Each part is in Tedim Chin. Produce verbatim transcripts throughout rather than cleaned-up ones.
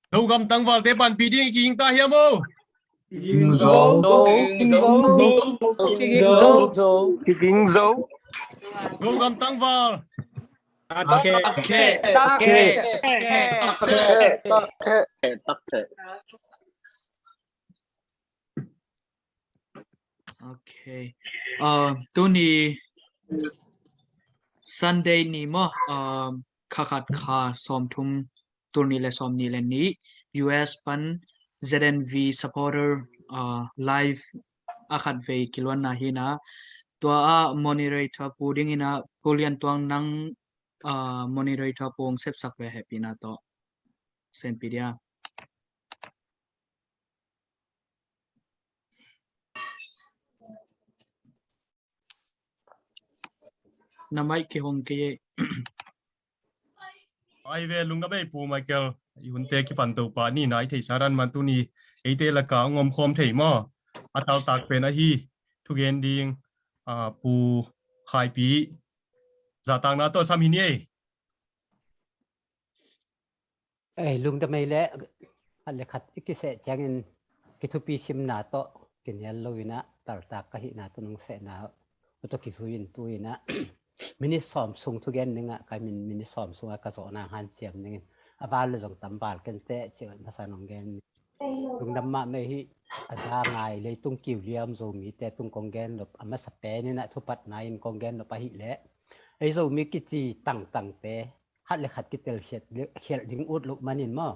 Zogam tangvalte panpih ding i kiging ta hiam o? Kiging zo. Kiging zo. Kiging zo. Kiging zo. Zogam tangval. Takkhe. Takkhe. Takkhe. Takkhe. Ok. Uh, tuni Sunday ni maw, um, kha khat kha sawmthum, tul nih le sawmnih le nih, U S pan Z N V supporter, uh, live a khat vei kiluanna hi na. Tua a moderator pu ding hi na, Pu Lian Tuang nang, uh, moderator pu hong sepsak ve hehpihna tawh. Senpi dia. Na mic kihong kei e. Ai ve, lungdam ei Pu Michael, i hunte kipan to pah ni na, i theihsa dan man tuni eite laka hong omkhawm thei maw? A taltak pen ahi, thugen ding, ah, Pu Khaipi zahtakna tawh sam hi ni ei. Ei, lungdam ei leh, khat le khat i kiseh ciangin kithupi simna tawh kinial lo in ah, taltak ka hihna tawh nong sehna uh tawh kizui in tu in ah, minit sawm sung thugen ning ah, ka min minit sawm sung ah ka zawhna hanciam ning in, a val le zong tam val kenteh ci masa nong gen. Lungdam mahmah hi. A za ngai leitung kiu liam Zomite tung kong gen nop a masa pen in ah, thupatna in kong gen nop ahih leh, ei Zomi kici tangtangte khat le khat kitel khiat, khialh ding ut loh manin maw,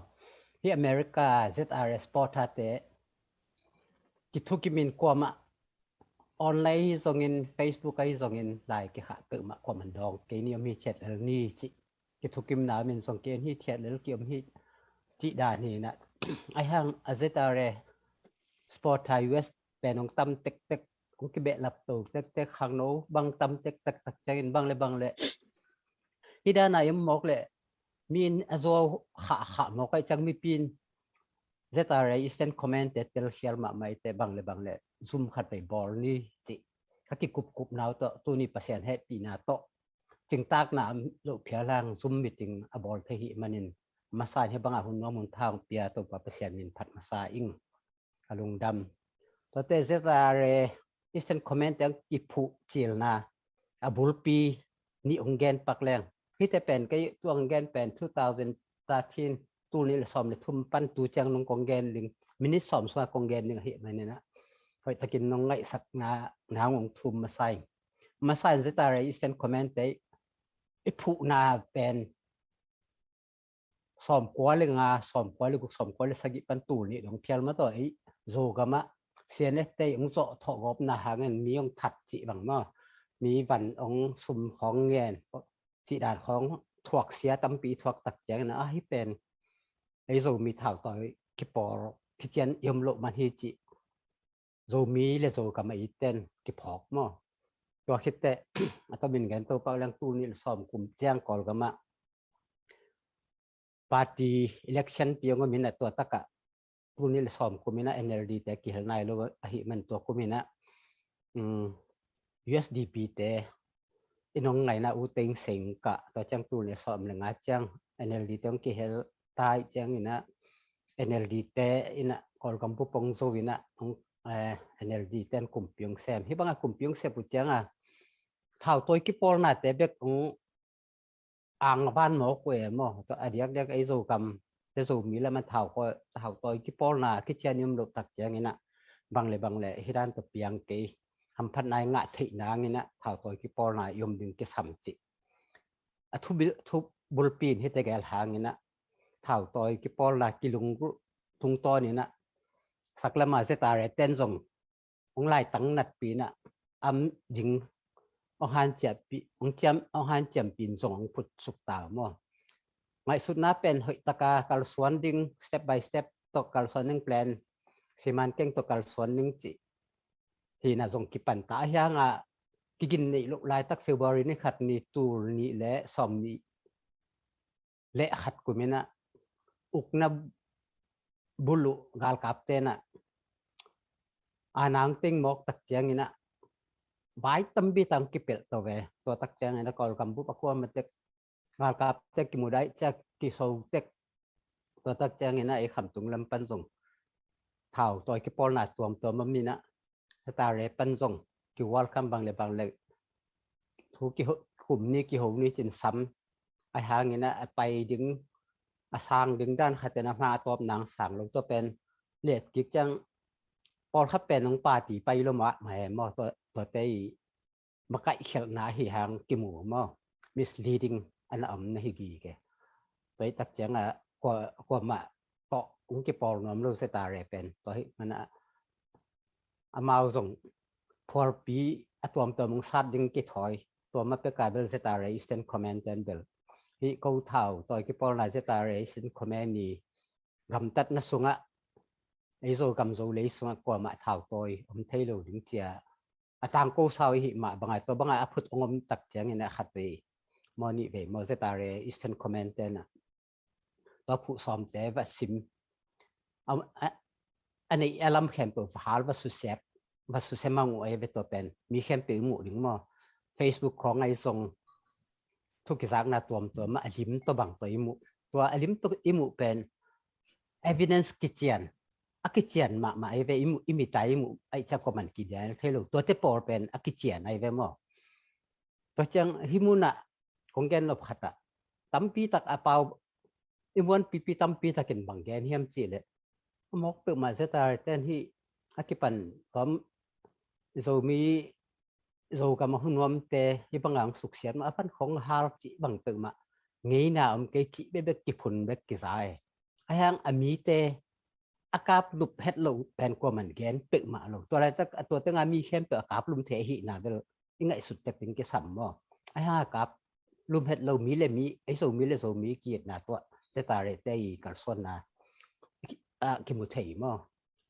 hih America Z R S supporter-te kithukimin kuamah, online hi zongin, Facebook ahi zongin, lai kikhah peuhmah kuamah dawng kei ni, om hithiat lel ni cih kithukimna om in zong ki-en hithiat lel, ki-om hi cih dan hi in ah. Ahi hang a Z R S supporter U S pen hong tam tektek, hong kibehlap to tektek, khangno bang tam tektek tak ciangin bang le bang le, hih dan a i om mawk leh, mi in a zuau khahkhah mawk ahih ciang mipi in Z R S Eastern Command-te telkhial mahmah i teh, bang le bang le zum khat vei bawl ni cih ka kikupkupna uh tawh, tuni Pasian hehpihna tawh, cingtakna om loh phial hang Zoom meeting a bawl thei hih manin, masa in hih bangah hun nuam hun tha hong pia Topa Pasian min phat masa ing. Ka lungdam. Tuate Z R S Eastern Command-te hong kiphuh cilna a bulpi nih hong gen pak leng. Hihte pen kei tu hong gen pen two thousand thirteen, tul nih le sawm le thum pan tu ciang nong kong gen ling, minit sawm sungah kong gen ling ahih manin ah, hoih takin nong ngaihsakna nang hong thum masa ing. Masa in Z R S Eastern Command-te i phuhna pen sawmkua le nga, sawmkua le guk, sawmkua le sagih pan tul nih dong phial mah tawh ei Zogam ah C N F-te hong zawh thawhgawpna hangin mi hong that cih bang maw, mi van hong sum khawng ngen cih dan khawng thuaksia tampi i thuak tak ciangin ah, hih pen ei Zomi thautawi kipawl kician i om loh man hi cih Zomi le Zogam a iten kiphawk maw. Tua khit teh a tomin gen to pak leng, tul nih le sawm kum ciang Kawlgam ah party election pi hong om in ah, tua tak ah tul nih le sawm kum in ah N L D-te kihel nai lo ahih man tua kum in ah, um, U S D P-te in hong ngaihna U Thein Sein kah, tua ciang tul nih le sawm le nga ciang N L D-te hong kihel ta ahih ciangin ah, N L D-te in ah Kawlgam bup hong zo in ah, hong, eh, N L D-te in kumpi hong sem. Hih bangah kumpi hong sep uh ciangah thautawi kipawlnate bek hong ang van mawk uh e maw. Tua a diakdiak ei Zogam le Zomi lam ah thau kawi, thautawi kipawlna kician i om loh tak ciangin ah, bang le bang le hih dan tawh piang kei, hamphatna i ngah theih nangin ah thautawi kipawlna i om ding kisam cih a thu bil, thu bulpi in hihte gel hangin ah, thautawi kipawlna kilunggulh tungtawn in ah, saklam ah Z R S-ten zong hong laitang natpih in ah, am ding hong hanciampih, hong ciam, hong hanciampih in zong hong putsuk ta uh maw. Ngaihsutna pen hoih taka kalsuan ding, step by step tawh kalsuan ding, plan siman keng tawh kalsuan ding cih hi in ah zong kipan ta. Ahi hangah kigin neih loh laitak February ni khat ni, tul nih le sawm nih le khat kum in ah, ukna buluh galkapte in ah, a nang teng mawk tak ciangin ah, vai tampi tang kipelh to ve. Tua tak ciangin ah Kawlgam bup a kuama tek galkapte kimu daih ciang kiso tek. Tua tak ciangin ah ei khamtung lam pan zong thau tawi kipawlna tuamtuam a min ah, ZRA pan zong ki welcome bang le bang le thu kiho, kum ni kiho ni cin sam. A hangin ah a pai ding, a sang ding dan khatin a hma a tawp nang sang lo. Tua pen let kik ciang pawlkhat pen hong party pai lo mah mah e maw, tua, tuate i makaihkhialhna hi hang kimu maw, misleading a na om na hi gige. Tua i tak ciangah kua, kuamah tawh hong kipawl nuam lo ZRA pen. Tua hi mana amau zong phualpi a tuamtuam hong sat ding kithawi. Tua mah peka bel ZRA Eastern Command ten bel hi ko thau tawi kipawlna ZRA Eastern Command i gamtatna sungah, ei Zogam Zolei sungah kuamah thau tawi om thei lo ding cia a tangko sau i hih mah bangah, tua bangah a phut hong om tak ciangin a khat vei maw nih vei maw ZRA Eastern Command ten ah tua phuh sawmte va sim. A, a, a neih a lam khempeuh va hal va susiat, va susia mang uh ei ve. Tua pen mi khempeuh i muh ding maw, Facebook khawng ah i zong thu kizakna tuamtuam ah a lim tawh bang tawh i muh. Tua a lim tawh i muh pen evidence kician, a kician mahmah ei ve. I muh, i mit a i muh aih ciang kuaman kidial thei lo. Tuate pawl pen a kician ei ve maw. Tua ciang hih munah kong gen nop khatah tampi tak a pau, i muan pipi tampi takin bang gen hiam cihleh, a mawk peuhmah ZRA ten hih a kipan tuam Zomi, Zogam a hun nuamte hih bangah hong suksiat mah, a pan khong hal cih bang peuhmah ngeina om kei cih bekbek kiphun bek kiza e. A hiang a mite a kap lup het lo pen kuaman gen peuhmah lo. Tua laitak a tua tenga mi khempeuh a kap lum thei ahihna bel i ngaihsut tepin kisam maw. A hiang a kap lum het lo mi le mi, ei Zomi le Zomi ki-itna tua ZRA te i kalsuanna a kimu thei maw.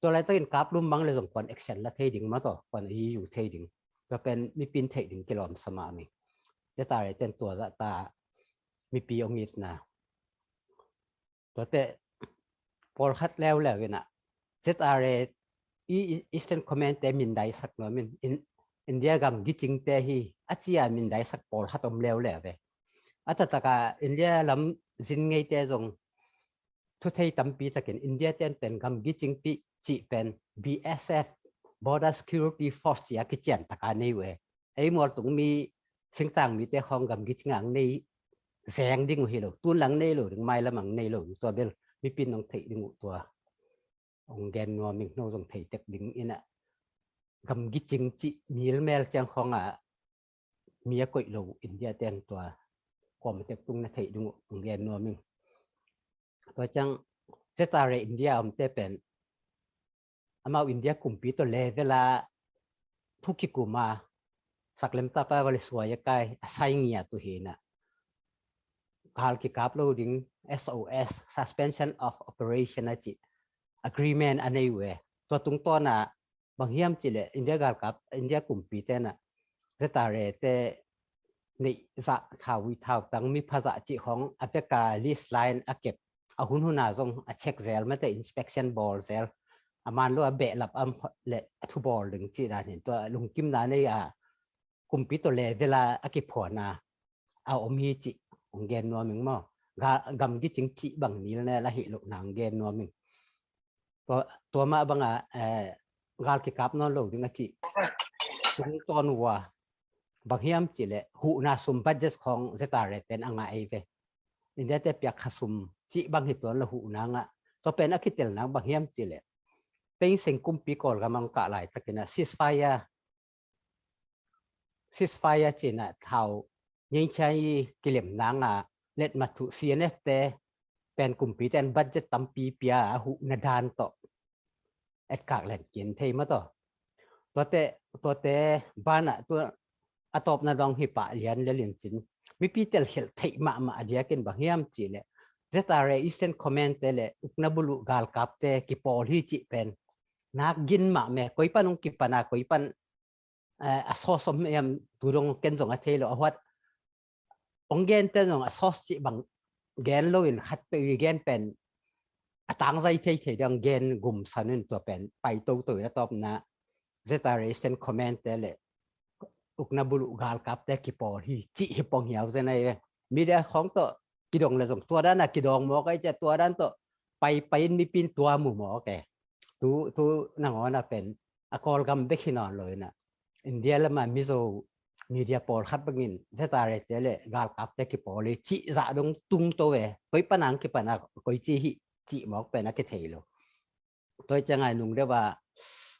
Tua laitakin kap lum mang le zong kuan action la thei ding maw, tua kuan a iu thei ding. Tua pen mipi in theih ding kilawm sa mah mi. ZRA ten tua zahta mipi hong itna. Tuate pawlkhat leuleu inah ZRA i Eastern Command te mindaisak nuam in, India gam gicingte hi a cia mindaisak pawlkhat om leuleu ve. A taktakah India lam zin ngeite zong thu thei tampi takin India ten pen gam gicingpi cih pen BSF, Border Security Force cia kician taka nei uh e. Ei mualtung mi singtang mite khawng gam gicing ang nei zeng ding uh hi lo, tun lang nei lo ding, mailam ang nei lo ding. Tua bel mipi in hong theih ding uh tua hong gen nuam ing. No zong thei tek ding inah gam gicing cih milmel ciang khawngah mi a koih lo India ten tua kuamah tek tung na theih ding uh hong gen nuam ing. Tua ciang ZRA India omte pen amau India kumpi tawh level a thu kikum a, saklem tapa vale suai a kai a sai ngiat uh hi inah, gal kikap lo ding SOS, Suspension of Operation a cih agreement a nei uh e. Tua tungtawnah bang hiam cihleh India galkap, India kumpi tenah ZRA te neih zah, thau ui thau tang, mipha zah cih khawng a veka list line a kep, a hunhuna zong a check zel mate, inspection bawl zel, a man lo a behlap am le a thubawl ding cih dan hin tua lungkimna nei a, kumpi tawh level a a kiphuana a om hi cih hong gen nuam ing maw. Ga-, gam gicing cih bang nil ne la hih lohna hong gen nuam ing. Tua, tua mah bangah, eh, gal kikap nawn lo ding a cih tungtawn uh a, bang hiam cihleh huhna sum budget khawng ZRA ten a ngah ei ve. India te piak kha sum cih bang hi tuan lo huhna ngah. Tua pen a kitelna bang hiam cihleh Thein Sein kumpi Kawlgam ang kah laitakin a ceasefire, ceasefire cinah thau nyianchian i kilemna ngah letmat thuh CNF te pen kumpi ten budget tampi pia a huhna dan tawh etkak len kin thei maw taw. Tuate, tuate banah tua a tawpna dong hi pah lian le lian cin mipi telkhialh theih mahmah a diakin bang hiam cihleh ZRA Eastern Command te le ukna buluh galkapte kipawl hi cih pen nak gin mah me, koi pan hong kipana, koi pan, eh, a source om hiam tu dong ken zong a thei lo, a huat hong gente zong a source cih bang gen loin khat peuh i gen pen a tangzai theithei dang gen gumsan in tua pen pai toto in a tawpna ZRA Eastern Command te le ukna buluh galkapte kipawl hi cih hi pong hiau zen ai ve. Media khawng tawh kidong le zong tua dan a kidong mawk a, i ciah tua dan tawh pai pai in mipi in tua mu mawk e. Tu, tu nangawn a pen a Kawlgam bek hi nawn lo in a, India lam a Mizo media pawlkhat bangin Z R A te le galkapte kipawl hi cih zah dong tung to e. Koi pan a hong kipan a, koi ci hi cih mawk pen a kithei lo. Tua ciang a nung deuh a,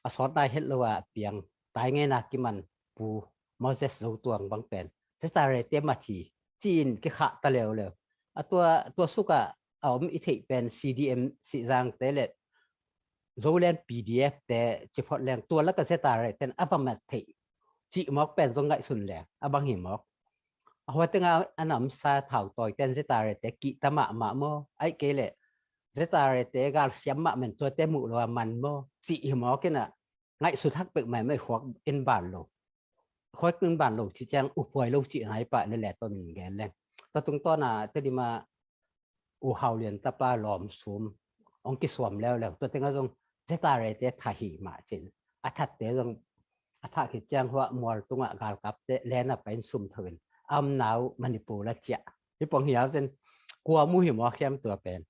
a sawt nai het lo a piang, tai ngeina kiman Pu Moses Zo Tuang bang pen Z R A te mat hi ci-in kikhah ta leuleu. A tua, tua suk a a om i theih pen C D M Sihzang te le Zoland P D F te ci phot leng tua lak a Z R A ten a va mat theih cih mawk pen zong ngaihsun leng a bang hi mawk. A hua teng a a namsa thautawi ten Z R A te kihta mahmah maw, ahih kei leh Z R A te galsiam mahmah in tuate muh lo a man maw cih hi mawk in a, ngaihsut hak peuhmah maw, i khuak in ban lo. Khuak in ban lo cih ciang uphuai lo cihna hi pah, le le tawh min gen leng. Tua tungtawn a Tedim a U Hau Lian tapa Lawm Sum hong kisuam leuleu. Tua teng a zong Z R A te thah hi mah cin, a thatte zong a thah khit ciang hua mual tungah galkapte len a pai in sum tho in a omna uh Manipur a ciah. Hi pong hiau cin, kua mu hi maw khiam tua pen,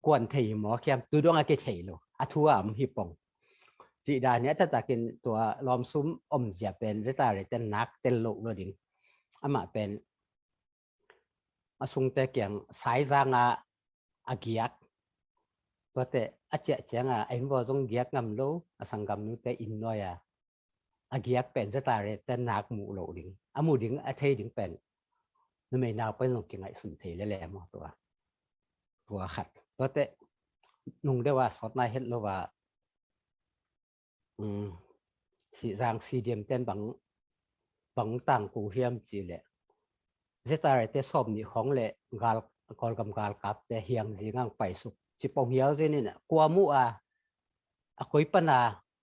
kuan thei hi maw khiam, tu dong a kithei lo, a thu a om hi pong. Cih dan hi a, taktakin tua Lawm Sum omzia pen Z R A ten nak tel loh lo ding. Amah pen a sungte kiang Saizang a a giak, tuate a ciah ciang a a inn vua zong giak ngam lo, a sanggamnute inn nuai a a giak pen Z R A te nak muh loh ding, a mu ding, a thei ding pen numei nau pen zong kingaihsun thei lele maw tua. Tua khat. Tuate nung deuh a sawt nai het lo a, um, Sihzang C D M ten bang, bang tangku hiam cih leh Z R A te sawm nih khawng le gal, Kawlgam galkapte hiang zingang paisuk ci pong hiau zin in a, kua mu a, a koi pan a,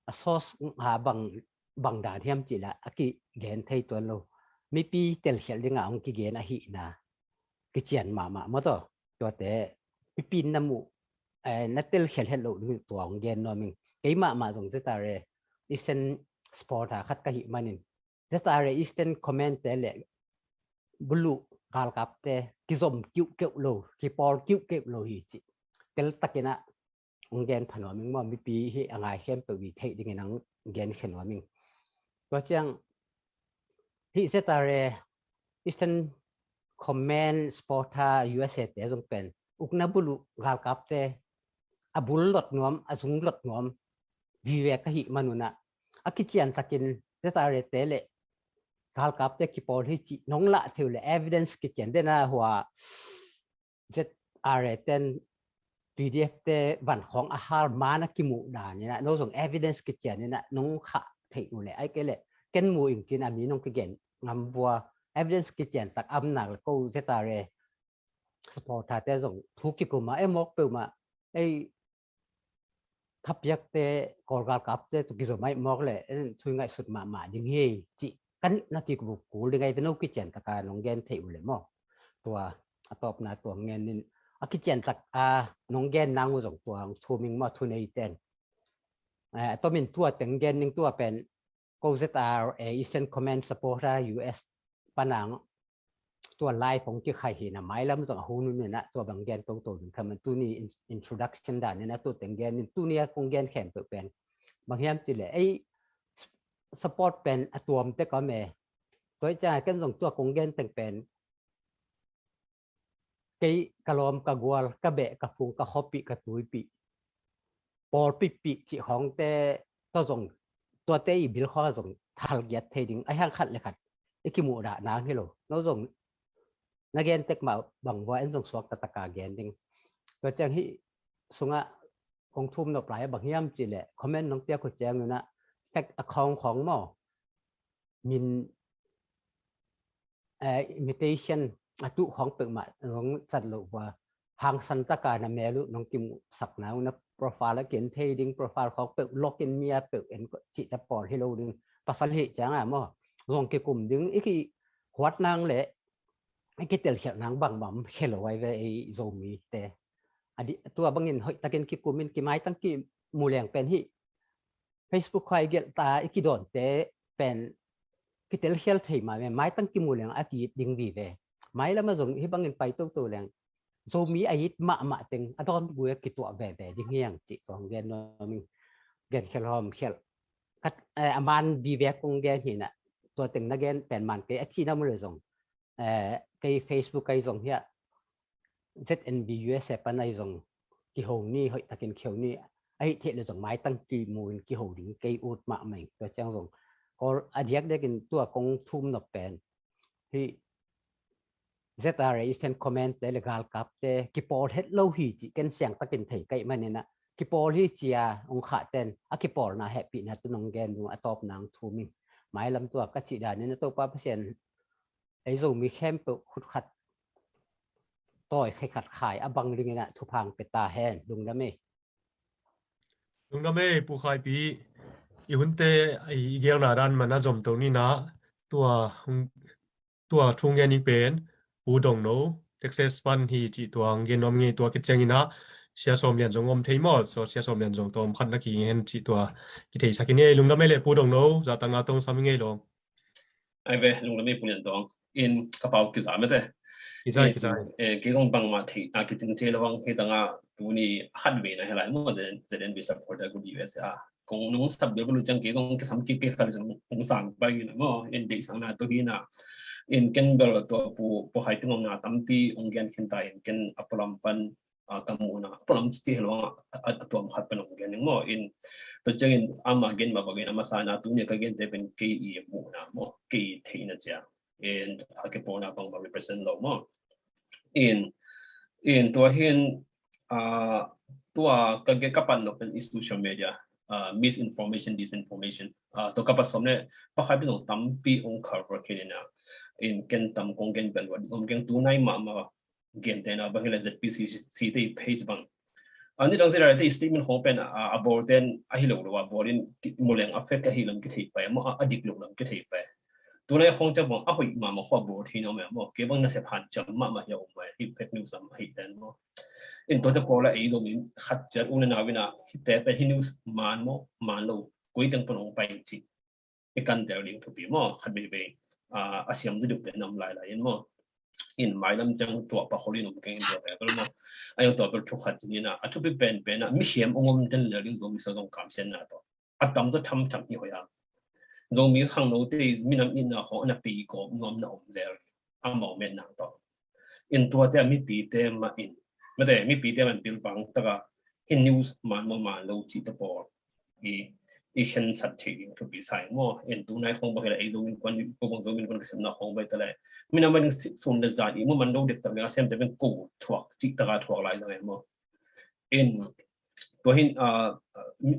a source a bang, bang dan hiam cih leh a kigen thei tuan lo. Mipi telkhialh ding a hong kigen ahihna kician mahmah maw taw. Tuate mipi in na muh, eh, na telkhialh het loh ding tua hong gen nuam ing. Kei mahmah zong Z R A Eastern supporter khat ka hih manin Z R A Eastern Command te le buluh galkapte kizom kiuhkeuh lo, kipawl kiuhkeuh lo hi cih teltakin a hong gen pha nuam ing maw, mipi hih a ngai khempeuh i theih dingin hong gen khia nuam ing. Tua ciang hih Z R A Eastern Command supporter U S A te zong pen ukna buluh galkapte a bul lot nuam, a zung lot nuam vive ka hih manun a, a kician takin Z R A te le galkapte kipawl hi cih nong lah thei uh le evidence kician den a hua Z R A ten P D F te van khawng a hal man a kimuh dan in a, no zong evidence kician in a nong khah theih uh le, ahih kei leh ken mu ing cin a mi nong kigen ngam vua, evidence kician tak a om nak le ko Z R A supporter te zong thu kikum a, ei mawk peuhmah, ei thapiakte, Kawl galkapte tawh kizom ahih mawk leh en thui ngaihsut mahmah ding hi cih kan na kikuk kul ding ahi ve, no kician taka nong gen theih uh leh maw. Tua a tawpna tua ngen in, a kician taka nong gen nang uh zong tua thum ing maw, thunei ten. Eh, a tomin tua teng gen ning, tua pen ko Z R A Eastern Command supporter U S panang tua live hong kikhai hi na, mailam zong a hun un in a tua bang gen toto ding kha man, tuni in-, introduction dan in a tua teng gen in, tuni a kong gen khempeuh pen bang hiam cih leh ei support pen a tuam tek om e. Tua hi ciang a ken zong tua kong gen teng pen kei ka lawm ka gual, ka beh ka phung, ka khuapih ka tuipih, pawlpihpih cih khawngte tawh zong, tuate i bil khawng a zong thalgiat thei ding, a hiang khat le khat i kimuh dah nang hi lo. No zong na gen tek mah bang vua en zong suak taktak a gen ding. Tua ciang hih sungah kong thum nop lai a bang hiam cih leh comment nong piak uh ciang un a, fact a khawng khawng maw, min, eh, imitation a tuh khawng peuhmah nong cat loh vua, hangsan taka na mel uh nong kimuhsak nang un a, profile a ken thei ding, profile khawng peuh login mi a peuh en cihte pawl hi lo ding. Pasal hih ciang a maw, zong kikum ding, i kihuat nang le i kitelkhialh nang bangbang khe lo ai ve ei Zomite. A di, tua bangin hoih takin kikumin kimaitang kimu leng pen hih Facebook khawng i gelh ta i kidawnte pen kitelkhial thei mah ve, maitang kimu leng a ki-it ding vive. Mailam ah zong hih bangin pai toto leng Zomi a it mahmah teng a dawnbui a kituah veve ding hi hang cih tua hong gen nuam ing. Gen khial hawm khial. Ka, eh, a man vive kong gen hi na, tua teng na gen pen man kei a cihna mu le zong, eh, kei Facebook ahi zong hiah, Z N B U S A pan ahi zong kiho ni, hoih takin kiho ni, ahi thei le zong maitang kimu in kiho ding kei ut mahmah ing. Tua ciang zong Kawl a diakdiakin tua kong thum nop pen hih Z R A Eastern Command te le galkap te kipawl het lo hi cih ken siangtakin thei kaih manin ah, kipawl hi cia hong khah ten a kipawlna hehpihna tu nong gen dung a tawpna hong thum ing. Mailam tua ka cih danin a Topa Pasian ei Zomi khempeuh khutkhat tawi kheikhat khai a bang dingin ah thupha hong pia ta hen. Lungdam ei. Lungdam ei, Pu Khaipi. I hunte i gelna dan man a zom to ni na, tua hong, tua thu ngen i pen Pu Dongno, Texas pan hi cih tua hong gen nuam ing ei. Tua khit ciangin ah Sia Sawm Lian zong om thei maw? So Sia Sawm Lian zong tawm khat na kingen cih tua kitheisak ing ei. Lungdam ei le Pu Dongno, zahtakna tawh sam ing ei lawm. Ai ve, lungdam ei Pu Lian Tawng. In ka pau kiza mete. Kiza, kiza. Eh, kei zong bangmah thei, a, kicing thei lo hang hi tangah tuni khat vei na hi lai maw, Z N, Z N B supporter group U S A. Kong nong sap bel bel ciang kei zong kisam kik kik khat zong kong sang pai hi na maw. In deihsakna tua hi na. In ken bel tua Pu, Pu Hai Tung omna tampi hong gen khin ta in ken a pualam pan a, ka muhna, pualam ci hi lo a, a, a tuam khat pan hong gen ning maw. In tua ciangin ama gen mah bangin a masa na tuni ka gente pen kei i muhna maw, kei i theihna cia. In a kipawlna bangmah represent lo maw. In, in tua hin, a, tua ka ge ka pan lo pen i social media, a, misinformation, disinformation. A, tua ka pa som le pa khai pi zong tampi hong cover khin ina. In ken tam kong gen bel lo, hong gen tu nai mahmah gentehna bang hileh Z P C C te page bang. A, nidang zia te statement hong pen a, a bawl ten a hi lo lo a bawl in muleng a fek a hi lam kithei pai maw, a, a dik lo lam kithei pai. Tunai hong ciang bang a hoih mahmah khua bawl thei na maw, kei bang nasep hanciam mahmah hi a om mai, hi fake news lam hi ten maw. In tuate pawl a ei zong in khat ciat u le nau in a, hi te pen hi news man maw, man lo, koi teng pan hong pai cih i kan tel ding thupi maw, khat veivei, a, a siam duduk te nam lailai in maw. In mailam ciang tua pa khol in om keng in tua tel maw. A yang tua bel thu khat cin in a, a thupi penpen a, mihiem ong om den lel ding Zomi sa zong kamsiatna tawh a tam zaw thamtham hi hoih a. Zomi khangnote minam itna khawng a na pei kawm nuamna om zel a, mau metna tawh. In tuate a mipite mah in, mate, mipite mah in pilvang taka hi news man maw man lo cih te pawl i, i khensat theih ding thupi sa ing maw. In tunai khawng bang hileh ei Zomi Innkuan, ko bang Zomi Innkuan ka sepna khawng bang hileh minam a ding sun le zan i maw man lo dektak ding a semte pen ko thuak cih taka thuak lai zang e maw. In tua hin, a,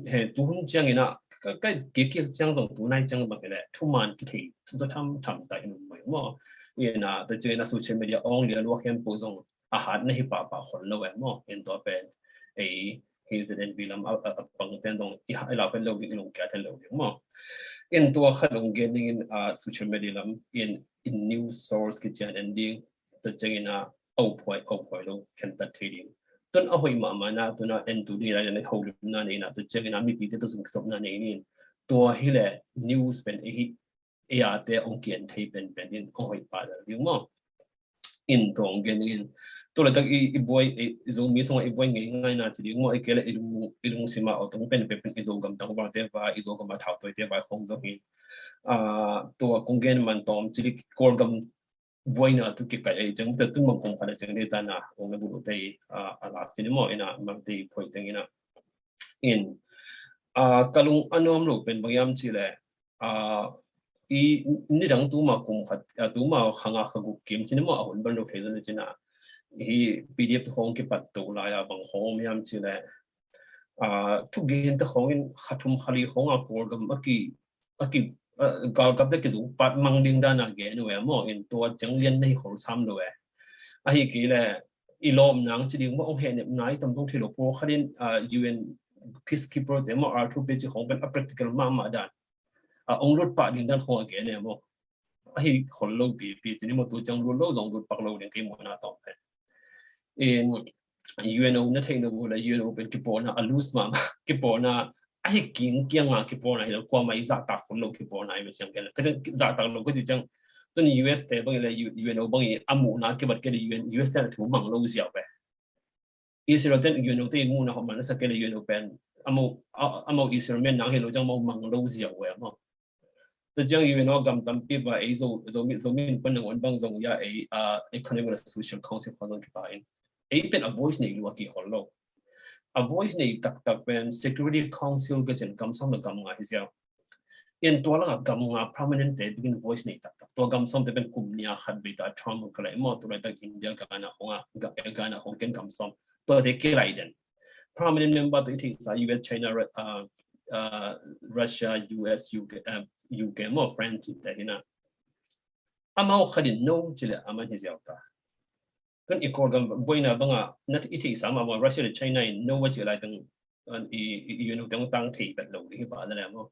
he tu hun ciangin a, ka, ka kik kik ciang zong tunai ciang bang hileh thuman kithei zaw thamtham ta in um mai maw. In a, tua ciangin a social media ong lia lua khempeuh zong a hat na hi pahpah khol lo e maw. In tua pen ei hi Z N B lam a, a, a pang ten zong i ha, i lau pen lo ding, i lungkia ten lo ding maw. In tua khat ong gen ding in, a, social media lam in, in news source kician en ding, tua ciangin a, a uphuai, a uphuai lo khentat thei ding. Tun a hoih mahmah na, tun a en tu ding lai na, holimna nei na, tua ciangin a mipite tua zong kisopna nei nin. Tua hileh news pen ei hi, ei a te ong kian thei penpen in ong hoih pah lel ding maw. In tua ong gen in. Tua laitak i, i buai, i, i Zomi sungah i buai ngei ngai na ci ding maw, i kei leh i lung, i lungsima aw tung penpen pen i Zogam tangvalte vai, i Zogam a thautawite vai khong zong hi. A, tua kong gen man tawm ci ding Kawlgam buaina tu kikaih ei ciang, tun bang kong khan a ciang dei ta na, ong na bulu tei, a, a lak ci ni maw, ina mang tei phoi teng ina. In, a, ka lung a nuam lo pen bang hiam ci leh, a, i nidang tuma kum khat, a, tuma khanga kha guk kim ci ni maw, a hun ban lo thei zon ci na. Hi P D F tu khong kipat tu lai a bang khong om hiam ci leh, a, thugen te khong in kha thum kha li khong a Kawlgam a ki a ki, a, galkap te kizung pat mang ding dan a gen uh e maw, in tua ciang lian na hi khol sam lo e. Ahi kei leh i lawm nang ci ding maw, ong hehnep nai tam zong thei lo, pawlkhat in, a, U N peacekeeper te maw, R two P ci khong pen a practical mahmah dan a ong lut pah ding dan khong a gen e maw. Ahi khol lo pipi ci ni maw, tu ciang lut lo zong lut pak lo ding kei muhna tawng pen. In U N O na theih lo uh leh U N O pen kipawlna a loose mahmah, kipawlna a hi king kianga kipawlna hi lo, kuamah i zahtak khol lo kipawlna hi mah siang ken. Ka ciang zahtak lo ka ci ciang Tun U S te bang le U- UNO bang i a muhna kibat ke le U N, U S te na thu mang lo ziau ve. Israel ten UNO te muhna hong man sa ke le UNO pen. Amo, a- amo Israel men nang helo jang mau mang lo ziau ve amo. Tua ciang UNO gam tampi ba ei Zo- Zomi- Zomi in pun nang on bang zong ya ei, ah, Economic and Social Council khong zong kipa in. Ei pen a voice nei lua kihol lo. A voice nei taktak pen Security Council ka cin gam sawm le gam nga hi ziau. In tua laka gam nga permanent te bikin voice nei taktak. Tua gam sawm te pen kum nia khat bei ta term ka lai maw, tua laitak India gana khong a, ga- gana khong ken gam sawm. Tua te kilai den. Permanent member tua i theihsa U S, China, Ru- uh, uh, Russia, U S, U K, uh, U K maw, France te hi na. Amau khat in no ci le aman hi ziau ta. Tun i Kawlgam buaina banga na i theihsa mahmah Russia le China in no a ci lai teng i i i no teng tang thei bet lo ding hi ba na le maw.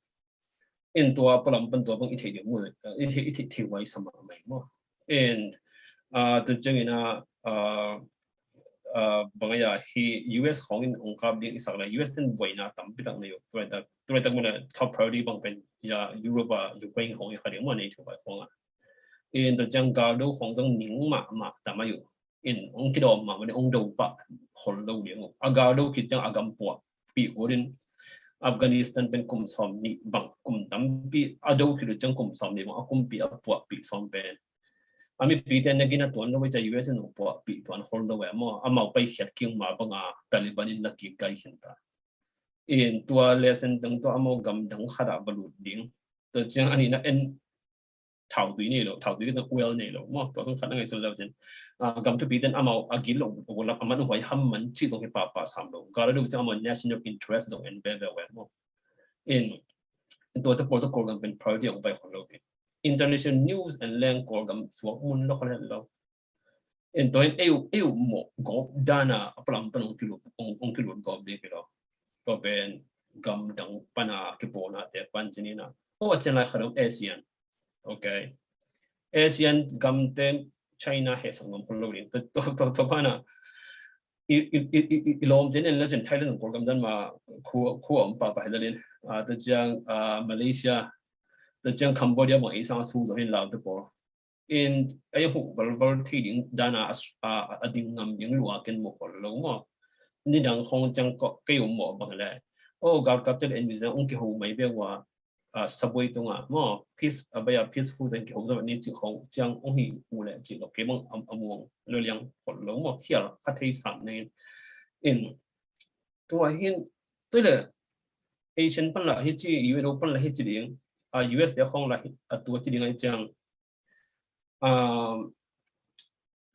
In tua palam pan tua bang i thei ding mu i thei i thei thei wai sa mahmah maw. In ah tu ciangin ah ah bang a hi U S khong in ong kap ding i sak lai U S ten buaina tampi tak nei uh. Tua tak tua tak mu le top priority bang pen ya Europe a Ukraine khong i kha ding maw nei thu bai khong a. In tua ciang galdo khong zong ning mahmah tam a uh. In ong kidawm mahmah in ong do pah khol lo ding uh. A galdo khit ciang a gam puah pih kul in Afghanistan pen kum sawm nih bang kum tampi a do khit uh ciang kum sawm nih bang a kumpi a puah pih sawm pen. A mipite na gina tuan lo wei ca U S in ong puah pih tuan khol lo wei maw. Amau pai khiat king ma banga Taliban in na kik gai khin ta. In tua lesson teng tua amau gam dang khat ah balut ding. Tua ciang a nihna en thautui nei lo, thautui kizang oil nei lo maw. Tua zong khat na ngaihsun lo cin. Ah, gam thupi ten amau a gil lo, a man huai ham man ci zong hi papa sam lo. Gala lo cin amau national interest zong en veve wen maw. In tua te pawl te Kawlgam pen priority ong pai khol lo. International news en leng Kawlgam suak mun lo khol het lo. In tua in ei uh ei uh mawh gawp dana a palam pan ong kilut ong kilut gawp ding hi lo. Tua pen gam dang pana kipawlna te pan cin ina. O a cian lai khat om ASEAN. Okay. ASEAN gam te China he sang gam khol lo ding. Tua tua tua pana i i i i lawm cin en la cin Thailand Kawlgam dan ma khu khu om pa pa he la din. Ah, tua ciang ah Malaysia, tua ciang Cambodia bang ei sang a su zo hin lau te pawl. In ei huh valval thei ding dana a ding ngam ding lua ken mu khol lo maw. Nidang khong ciang kei um maw bang le. O galkap te le en visa ong kiho mai be wa. Ah, subway tunga maw peace a baya peaceful teng kiho zaw ni ci khong ciang ong hi u le ci lo kei bang am amuang lo liang khol lo maw khial kha thei sam nei. In tua hin tua le Asian pan la hi ci U N O pan la hi ci ding. Ah, U S te khong la hi a tua ci ding ai ciang. Um,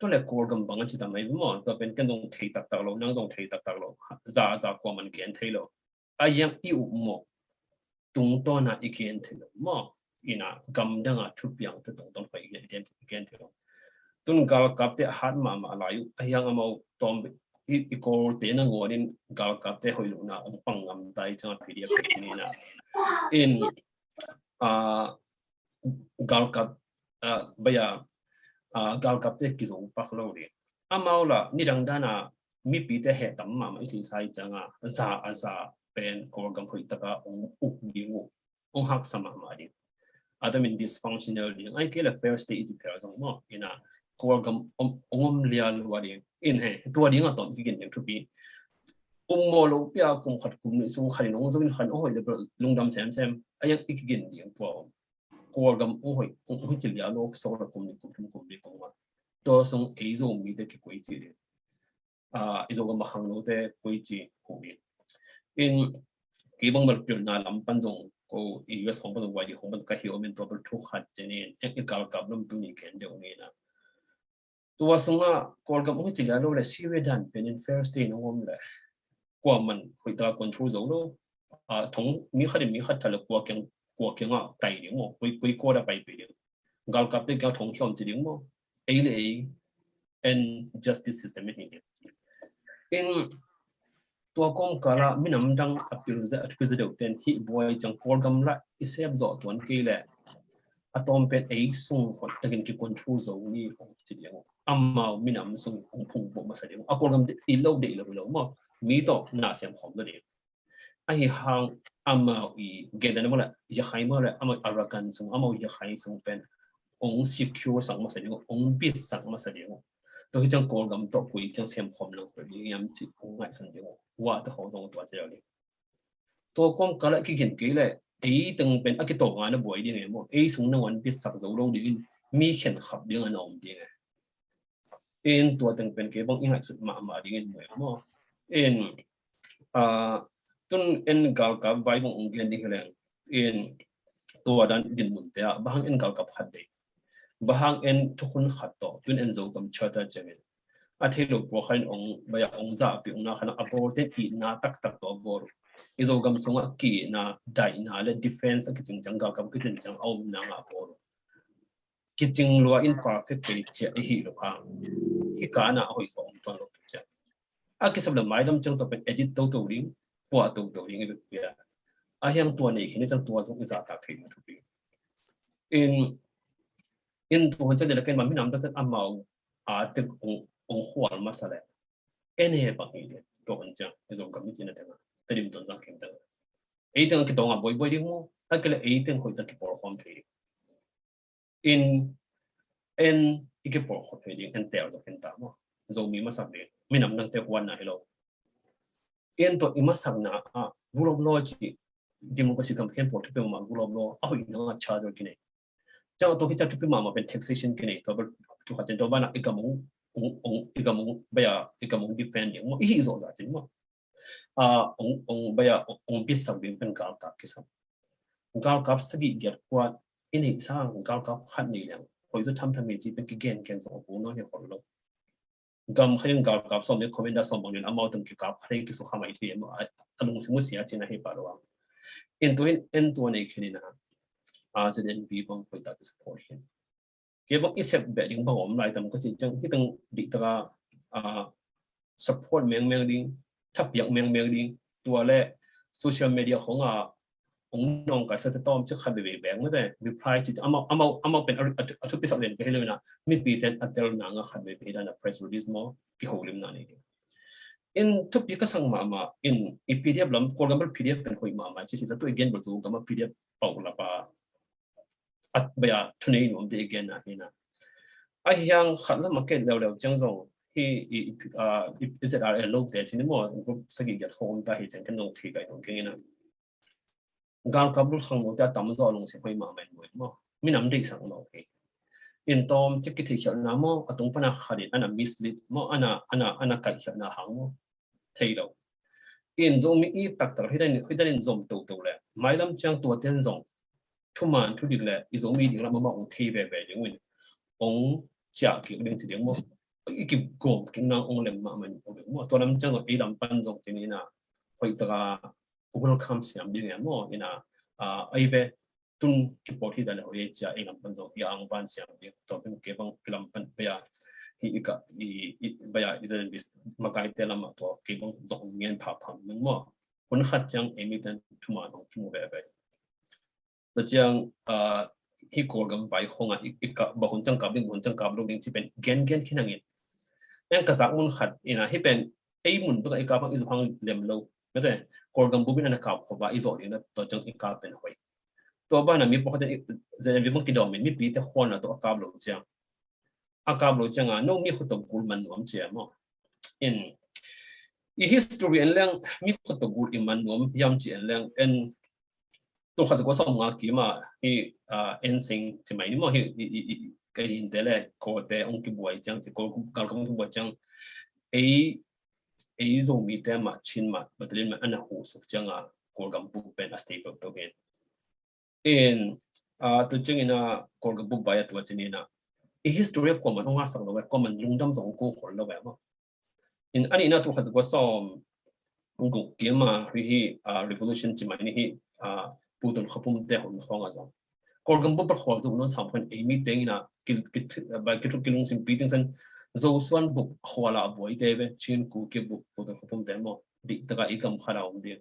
tua le Kawlgam bang a ci tam ai maw tua pen ken zong thei taktak lo nang zong thei taktak lo za za kua man gen thei lo. A yang i up maw tungtawna i gen thei lo maw. Ina gam danga thupiang te tungtawn koi i gen thei lo. Tun galkap te a hat mahmah lai uh a yang amau tawm i Kawl te na nguanin galkap te hoih lohna ong pang ngam tai canga P D F te nina. In ah galkap ah baya ah galkap te kizo pak lo ding. Amau la nidang dana mipite he tam mahmah i thei sai cianga za a za pen Kawlgam hoih taka ong uk ding uh ong haksa mahmah ding. A tamin dysfunctional ding ai kei le fair state i ti phel zong maw ina Kawlgam ong om lia lua ding in he tua ding a tawm kigin ding thupi. Um maw lo pia kum khat kum nih sung khat in ong zo in khat ong hoih le lungdam semsem a yang i kigin ding tua om. Kawlgam ong hoih ong hoih ci lia lo so la kum nih kum thum kum nih kum nga tua sung ei zo mite kikoi ci ding. Ah, i Zogam a khangnote koi ci hu ding. In kei bang bel pilna lam pan zong ko i U S khong pan zong Y D khong pan ka hi om in tua bel thu khat ci nin ek i galkap lam tu ni ken deuh ni na. Tua sunga Kawlgam ong ci lia lo le Syria dan pen in fair state ong om le kua man hoih ta control zo lo. Ah, thong mi khat in mi khat tha le kua kiang kua kianga tai ding maw koi koi kua da pai pai ding. Galkap te kiang thong khiawm ci ding maw. Ei le ei en justice system hi ding. In tua kawmkala minam dang a pil ze a pil ze deuh ten hih buai ciang Kawlgam la i sep zawh tuan kei le a tawm pen ei sung hot takin ki control zo ni hong ci ding. Amau minam sung hong phung buh masa ding. A Kawlgam te i lo de i lo i lo maw mi tawh na sem khawm lo ding. Ahi hang amau i gen dan mawle Yakhai mawle amau Arakan sung amau Yakhai sung pen ong secure sak masa ding uh, ong bit sak masa ding uh. Tua hi ciang Kawlgam tawh koi ciang sem khawm lang tua ding hiam cih ong ngaihsun ding uh. Hua te khawng zong tua ci lo ding. Tua kawmkal ah kigen kei leh ei teng pen a kitawng a na buai ding e maw, ei sung nangawn bit sak zo lo dingin mi khen khap ding a na om ding e. In tua teng pen kei bang i ngaihsut mahmah dingin mu e maw. In tun en galkap vai bang ong gen ding hi leng, in tua dan dinmun te ah bang hang en galkap khat dei, bang hang en thukhun khat tawh, tun en Zogam Charter ciangin a thei lo pua khat in ong, baya ong zahpih ong na khan a bawl ten itna taktak tawh a bawl uh. I Zogam sungah ki-itna, daihna le defense a kicing ciang, galkap kicing ciang a omna ngah a bawl uh. Kicing lua in perfect kei ciah i hi lo hang, hi kana a hoih zaw om tuan lo tu ciah. A kisap le maidam ciang tua pen edit toto ding, puah toto ding i bek pia. A hiang tua nei khin i ciang tua zong i zahtak thei ding thupi. In, in tua hun ciang dela ken ma minam taktak amau a tek ong, ong khual masa le. En he bang hi le, tua hun ciang, i Zogam i cina tenga, Tedim tuan zang ken tenga. Ei tenga kitawng a buaibuai ding mu, a kile ei teng hoih tak kipawl khawm thei ding. In, en i kipawl khawm thei ding, en tel zok en ta maw. Zomi masak ding, minam nangte huanna hi lo. En tua i masakna a, rule of law ci, democracy kam khen pawl thupi ma rule of law, a hoih nanga charter kinei. Ciang tua hi ciang thupi mahmah pen taxation kinei, tua bel, tu khat ciang tua bana i gam ong, ong, ong, i gam ong, baya, i gam ong defend ding maw, i hi zawh zah cin maw. A, ong, ong, baya, ong, ong bitsak ding pen galkap kisam. Galkap sagih giat kuat, i neih sang, galkap khat nei leng, hoih zaw thamtham hi ci pen kigen gen zawh a kul nawn hi khol lo. Gam khat in galkap sawm le commander sawm bang in amau teng kikap khat in kisukha mai thei maw, a, a lungsim uh sia cin a hi pah lo ang. En tua in, en tua nei khin in a, a, Z N P bang hoih tak kisupport khin. Kei bang i sep beh ding bang om lai tam ka ci ciang, hi teng dih taka, a, support mengmeng ding, thapiak mengmeng ding, tua le social media khong a, ong nawngkaisak te tawm ci khat veve beng mate, reply ci, amau, amau, amau pen a, a, a thupi sak len ka hi lo in a, mipi ten a tel nang a khat veve hi dan a press release maw, kiholimna nei ding. In thupi ka sak mahmah, in i P D F lam, Kawlgam bel P D F pen hoih mahmah ci, ci sa tu i gen bel Zogam a P D F pau lap a, a baya thunei nuam te i gen na hi na. A hiang khat lam a ken leuleu ciang zong, hi i, i, a, i, i Z R L lo te cin maw, group sagih giat khong om ta hi ciang ken zong thei kai nong keng in a. Galkap lul khang lo te a tam zaw a lungsim hoih mahmah in maw. Minam deihsak lo hi. In tawm ci kithei khialhna maw, a tung pana khat in ana mislead maw, ana, ana, ana kaih khialhna hang maw. Thei lo. In Zomi i taktak hi dan, hi dan in zom toto le. Mailam ciang tua ten zong thuman thudik le, i Zomi ding lam amau ong thei veve ding uh in. Ong ciah kik ding ci ding maw. I kigawm kik nang ong lem mahmah in ong lem maw. Tua lam ciang zong ei lam pan zong ci ni na. Hoih taka welcome siam ding e maw. Ina, a, ei ve tun kipawl hi dan hoih ei cia ei lam pan zong i ang ban siam ding. Tua pen kei bang i lam pan pia hi i ka, i, i, baya i zan bis makai te lam a tua kei bang zong ngen pha phang ning maw. Hun khat ciang ei mi ten thuman ong kimu veve. Tua ciang, a, hi Kawlgam bai khong a, i, i ka, ba hun ciang kap ding, hun ciang kap lo ding ci pen gen gen khin hangin. En ka zak mun khat, ina hi pen, ei mun bek a i kap hang i zuhang lem lo. Mete, Kawlgam bup in ana kap khop a, i zawh ding na, tua ciang i kap pen hoih. Tua bana mi pawlkhat in, Z N V bang kidawm in, mipi te khuana tua a kap lo ciang. A kap lo ciang a, no mi khut tawh gul man nuam cia maw. In, i history en leng, mi khut tawh gul i man nuam, hiam ci en leng, en, tul khat za kua sawm nga kim a, hi, a, N Sing ci mai ni maw, hi, i, i, i, ka hin te le, Kawl te ong kibuai ciang, ci Kawl galkap ong kibuai ciang, ei, ei Zomi te mah, Chin mah, battalion mah, ana hu suk ciang a, Kawlgam bup pen a stable to hin. In, a, tu ciang in a, Kawlgam bup bai a tua cin in a, i history a kuaman ong a sak lo, kuaman lungdam zong ko khol lo, maw. In a nihna tul khat za kua sawm guk kim a hi hi, a, revolution ci mai ni hi, a, Pu Tun Kha Pum te hun khong a zong. Kawlgam bup a khual zu nun sam khan ei mi teng in a ki, ki, ba, ki thuk ki lungsim pi ting san Zosuan bup khual a buai te ve, Chin Kuki bup Pu Tun Kha Pum te maw, dih taka i gam khat a om ding.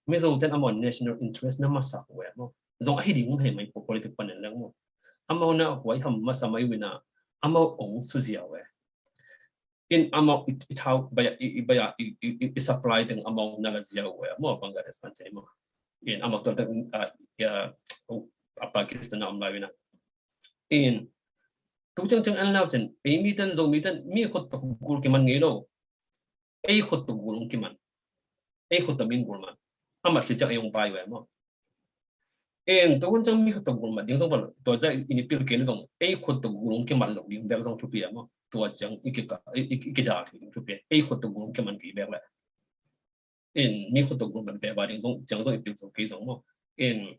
Mizo ten amau national interest na masak ve maw. Zong a hi ding um hei mai po politic pan en leng maw. Amau na huai ham masa mai wina, amau ong su zia ve. In amau i, i thau baya, i, i baya, i, i, i, i supply ding amau na la zia ve maw, Bangladesh pan cai maw. In amau tuan tang, a, a, a Pakistan na om lai wina. In tu ciangciang en lau cin, ei mi ten, Zomi ten mi khut tawh gul kiman ngei lo. Ei khut tawh gul hong kiman. Ei khut tawh min gul man. A mat khit ciang ei hong pai ve maw. In tu hun ciang mi khut tawh gul mat ding zong pan tua ciang i ni pil kei le zong ei khut tawh gul hong kiman lo ding bek zong thupi a maw. Tua ciang i kika, i, i, i kidal thei ding thupi a. Ei khut tawh gul hong kiman kei bek le. In mi khut tawh gul man pia ba ding zong ciang zong i pil zo kei zong maw. In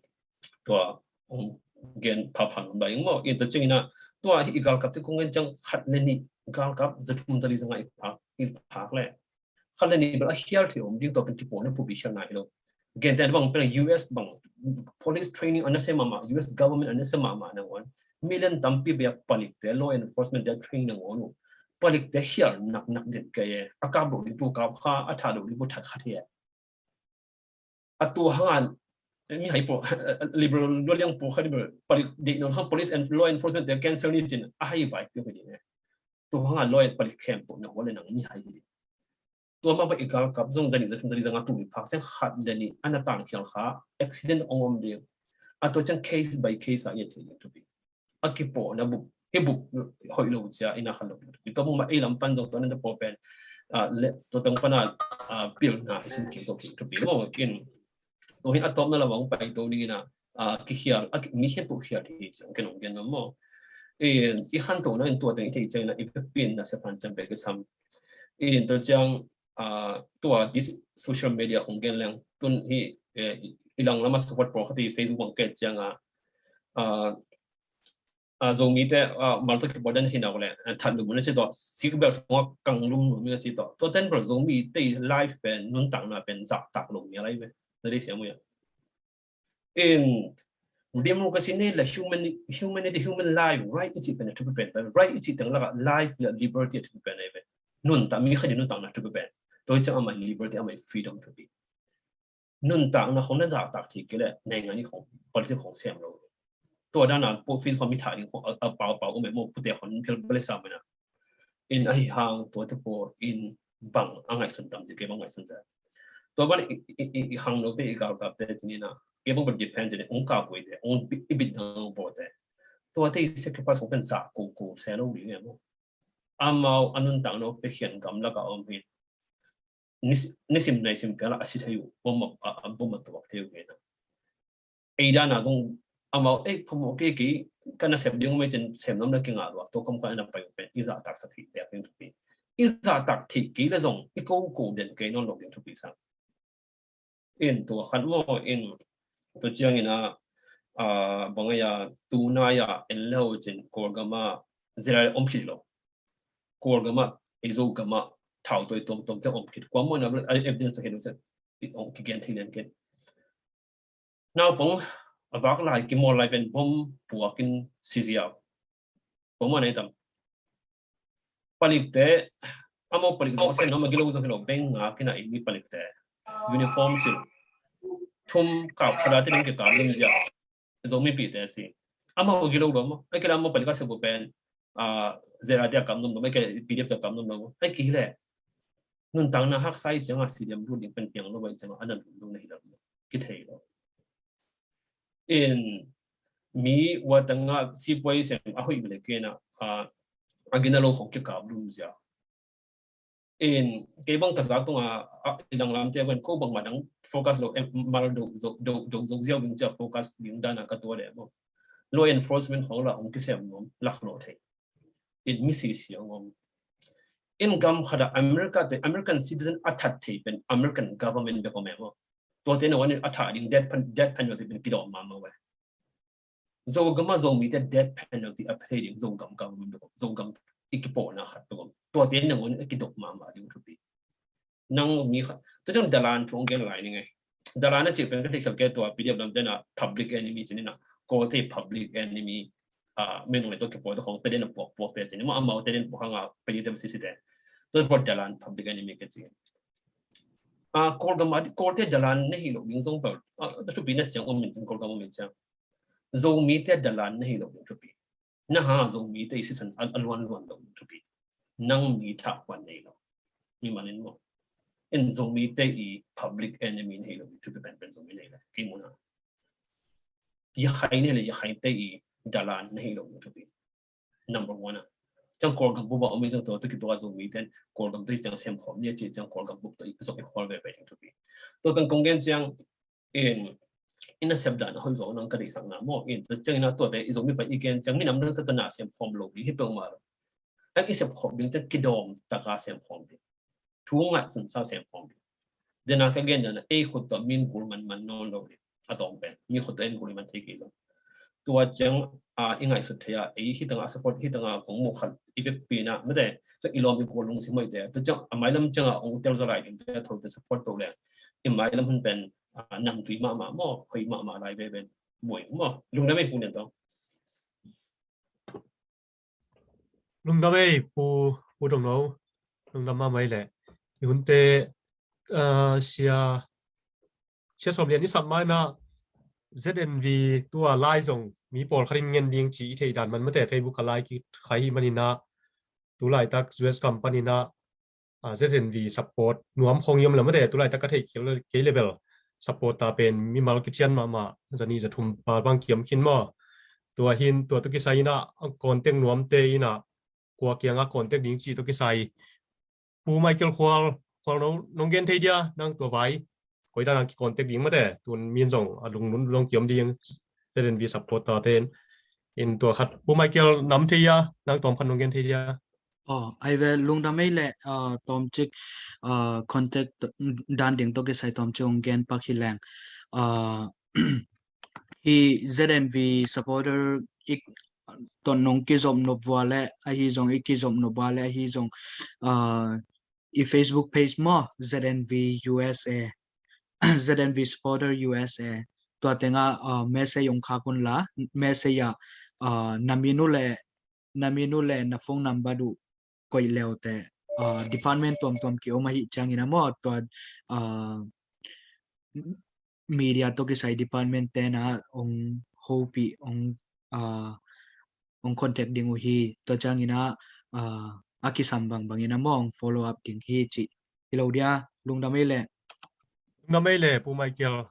tua hong gen phapha nung ba ing maw. In tua ciangin ah tua hi i galkap te kong gen ciang khat le nih galkap za thum za li zanga i phak, i phak le khat le nih bel a khial thei om ding tua pen kipawlna phupi khialna hi lo. Gentehna bang pen U S bang police training a nasia mahmah, U S government a nasia mahmah nangawn million tampi bia palikte law enforcement te a train nangawn uh palikte khial naknak den kei e. A kap loh ding pu kap kha, a that loh ding pu that kha thei e. A tua hangin mi hai po, liberal lo liang po kha liberal palik deih nawn hang police and law enforcement te cancel ni cin a hai vai pio kha ding e. Tua hangin law and palik khempeuh na hua le nang mi hai hi ding. Tua mah bang i galkap zong za nih za thum za li zanga tu i phak ciang khat le nih a na tang khial kha accident hong om ding. A tua ciang case by case a i thei ding thupi. A kipawlna bup hi bup hoih lo cia i na khan lo ding thupi. Tua bang mah ei lam pan zong tua na pawl pen tua tang pan a pilna i sin kik to kik thupi maw. Kin tua hin a tawpna lam hong pai to dingin a a, kikhial, a, mi khempeuh khial hi ciang ken hong gen maw. I, i khantohna in tua teng i theih ciangin a i vekpi in nasep han ciang bek i sam. I, tua ciang, a, tua this social media hong gen leng tun hi, eh, i, i lang lama support pawl khat i Facebook bang ket ciang a, a, a, Zomite, a, mal tawh kibawl dan hi nak leh, a, that lum na ci tawh, sikbel sungah kang lum lum na ci tawh. Tua ten bel Zomite life pen, nuntakna pen, zahtak lo mi a lai ve. Na dei siam uh ia. In democracy nei le human, humanity, human life, right i cih pen a thupi pen, right i cih teng lakah life le liberty a thupi pen a hi pen. Nuntak mi khat i nuntakna thupi pen. Tua hi ciang amah liberty, amah freedom thupi. Nuntakna khong na zahtak thei kei leh naingan i khong, politics khong sem lo. Tua dana pawlpi khong mi thah ding khong a, a pau pau um e maw, pute khong phel bale sa mena. In ahi hang tuate pawl in bang a ngaihsun tam ci, kei bang ngaihsun sa. Tua ban i, i, i, i khangnote, i galkapte ci ni na, kei bang bang defense ni, ong kap uite, ong bi-, i bit dang bawte. Tuate i sacrifice ong pen sa ko ko se lo ding e maw. Amau a nuntakna pia khian gam laka om hi. Nis-, nisim naisim pia la a si thei uh, bom a, a, a bom a tuak thei uh hi na. Ei dana zong amau, ei, phamawh kei kei, ka nasep ding uh mei cin sem nuam na kingah lua, tua kam kua na pai uh pen, i zahtak sa thei pek ding thupi. I zahtak thei kei le zong, i ko ko den kei nawn lo ding thupi sang. In tua khat maw, in tua ciangin a, a, bang a ia, tunai a, en lo cin, Kawlgam a, zira om khit lo. Kawlgam a, ei Zogam a, thau toi tom tom te om khit. Kua maw na, a, evidence to khen, i ong kigen thei len ken. Naupang a vak lai kimawl lai pen bom puakin si ziau. Bom a nei tam. Palikte, amau palik zong a sen, amau gilo zong hi lo, beng nga kina i mi palikte. Uniform sil. Thum kap khada te ding kikap lim ziau. Zomipihte si. Amau gilo lo maw. Ai kila amau palik a se bu pen. A, zera dia kam nom lo, ai kila P D F dia kam nom lo. Ai kile. Nuntakna haksa i cianga si diam lut ding pen piang lo i cianga a na lut lo na hi lo. Kithei lo. In mi ua tanga sipuai sem a hoih bele kena, a, a gina lo khong kikap lum zia. In kei bang ka zak tunga, a, i dang lamte ven ko bang ma dang focus lo, em, mal do, do, do, do, do ziau ding cia focus ding dana ka tua le mo. Law enforcement khong la hong kisem nom, lak lo thei. In mi si si hong om. In gam khada America te, American citizen a that thei pen American government bek om em mo. Tuate nangawn in a thah ding death pen-, death penalty pen kidawm mahmah uh e. Zogam a Zomite death penalty a pay ding Zogam government bek om, Zogam i kipawlna khat bek om. Tuate nangawn in a kidawm mahmah ding thupi. Nang mi khat, tua ciang dalan thu hong gen lai ning e. Dalan a cih pen ka theih khelh kei tua P D F lam tena public enemy ci ni na. Kawlte public enemy, a, menung le tua kipawl te khong te den a puak puak te ci ni. Ma amau te den puak hanga P D F te sisi te. Tua puak dalan public enemy ke ci. A, Kawlgam a, Kawlte dalan na hi lo ding zong pel. A, na thupi na ciang om min cin Kawlgam om min ciang. Zomite dalan na hi lo ding thupi. Na ha Zomite i sisan a, a luan luan lo ding thupi. Nang mi thah huan nei lo. Mi malin mo. En Zomite i public enemy na hi lo ding thupi pen pen Zomi nei lo. Kei muna. Yakhai nei le Yakhaite i dalan na hi lo ding thupi. Number one ah, ciang Kawlgam bup ah om in ciang tua tawh kituak a Zomite in Kawlgam tawh hi ciang semkhawm ni a ci ciang Kawlgam bup tawh zong i khual veve ding thupi. Tua tang kong gen ciang in, i nasep dan a hoih zaw nang ka deihsakna maw, in tua ciangin a tuate i Zomi pai i gen ciang minam dang tawh na semkhawm lo ding hi peuhmah lo. A i sepkhawm ding ciang kidawm taka semkhawm ding, thu ngaihsunsa semkhawm ding. Dena ka gen dan a ei khut tawh min gul manman nawn lo ding. A tawm pen mi khut tawh en gul man thei kei lo. Tua ciang a i ngaihsut thei a ei hi tanga support hi tanga kong mu khat i vekpi na mate, so i lawm i gual lungsim hoihte tua ciang a mailam cianga ong tel zaw lai dingte thote support to leng i mailam hun pen a, namtui mahmah maw, hoih mahmah lai veve. Buai maw, lungdam ei Pu Lian Tuang. Lungdam ei Pu, Pu Dong No. Lungdam mahmah ei leh i hunte, ah, sia, sia Sawm Lian i sap ma in ah Z N V tua lai zong mi pawlkhat in ngen ding ci i theih dan man mate Facebook a lai kikhai hi man in ah tu laitak U S company in ah ah, Z N V support nuam khong i om le mate, tu laitak ka theih kei le bel support ta pen mimal kician mahmah, za nih za thum pal bang kiam khin maw. Tua hin tua tawh kisai in ah contact nuamte in ah kua kiangah contact ding cih tawh kisai Pu Michael Khual, Khual No, nong gen thei dia nang tua vai? Koi dan a ki contact ding mate, tun min zong a lungnun zong kiom ding, Z N V support ta ten. In tua khat Pu Michael nam thei a, nang tawm khat nong gen thei dia? Oh, ai ve lungdam ei leh, ah, tawmcik, ah, contact dan ding tawh kisai tawmcik ong gen pak hi leng. Ah, hi Z N V supporter ik ton nong kizop nop vua leh, ahi zong i kizop nop vua leh, ahi zong, ah, i Facebook page maw, Z N V U S A, Z N V supporter U S A. Tua tengah, ah, message ong khak un la, message ah, ah, na min uh le, na min uh le na phone number uh koih leute, ah, department tuamtuam kiom ahi ciangin a maw, tua, ah, media tawh kisai department ten ah ong hopih, ong, ah, ong contact ding uh hi. Tua ciangin ah, ah, a kisam bangbangin a maw ong follow up ding hi cih. Hi lo dia, lungdam ei leh. Lungdam ei leh Pu Michael.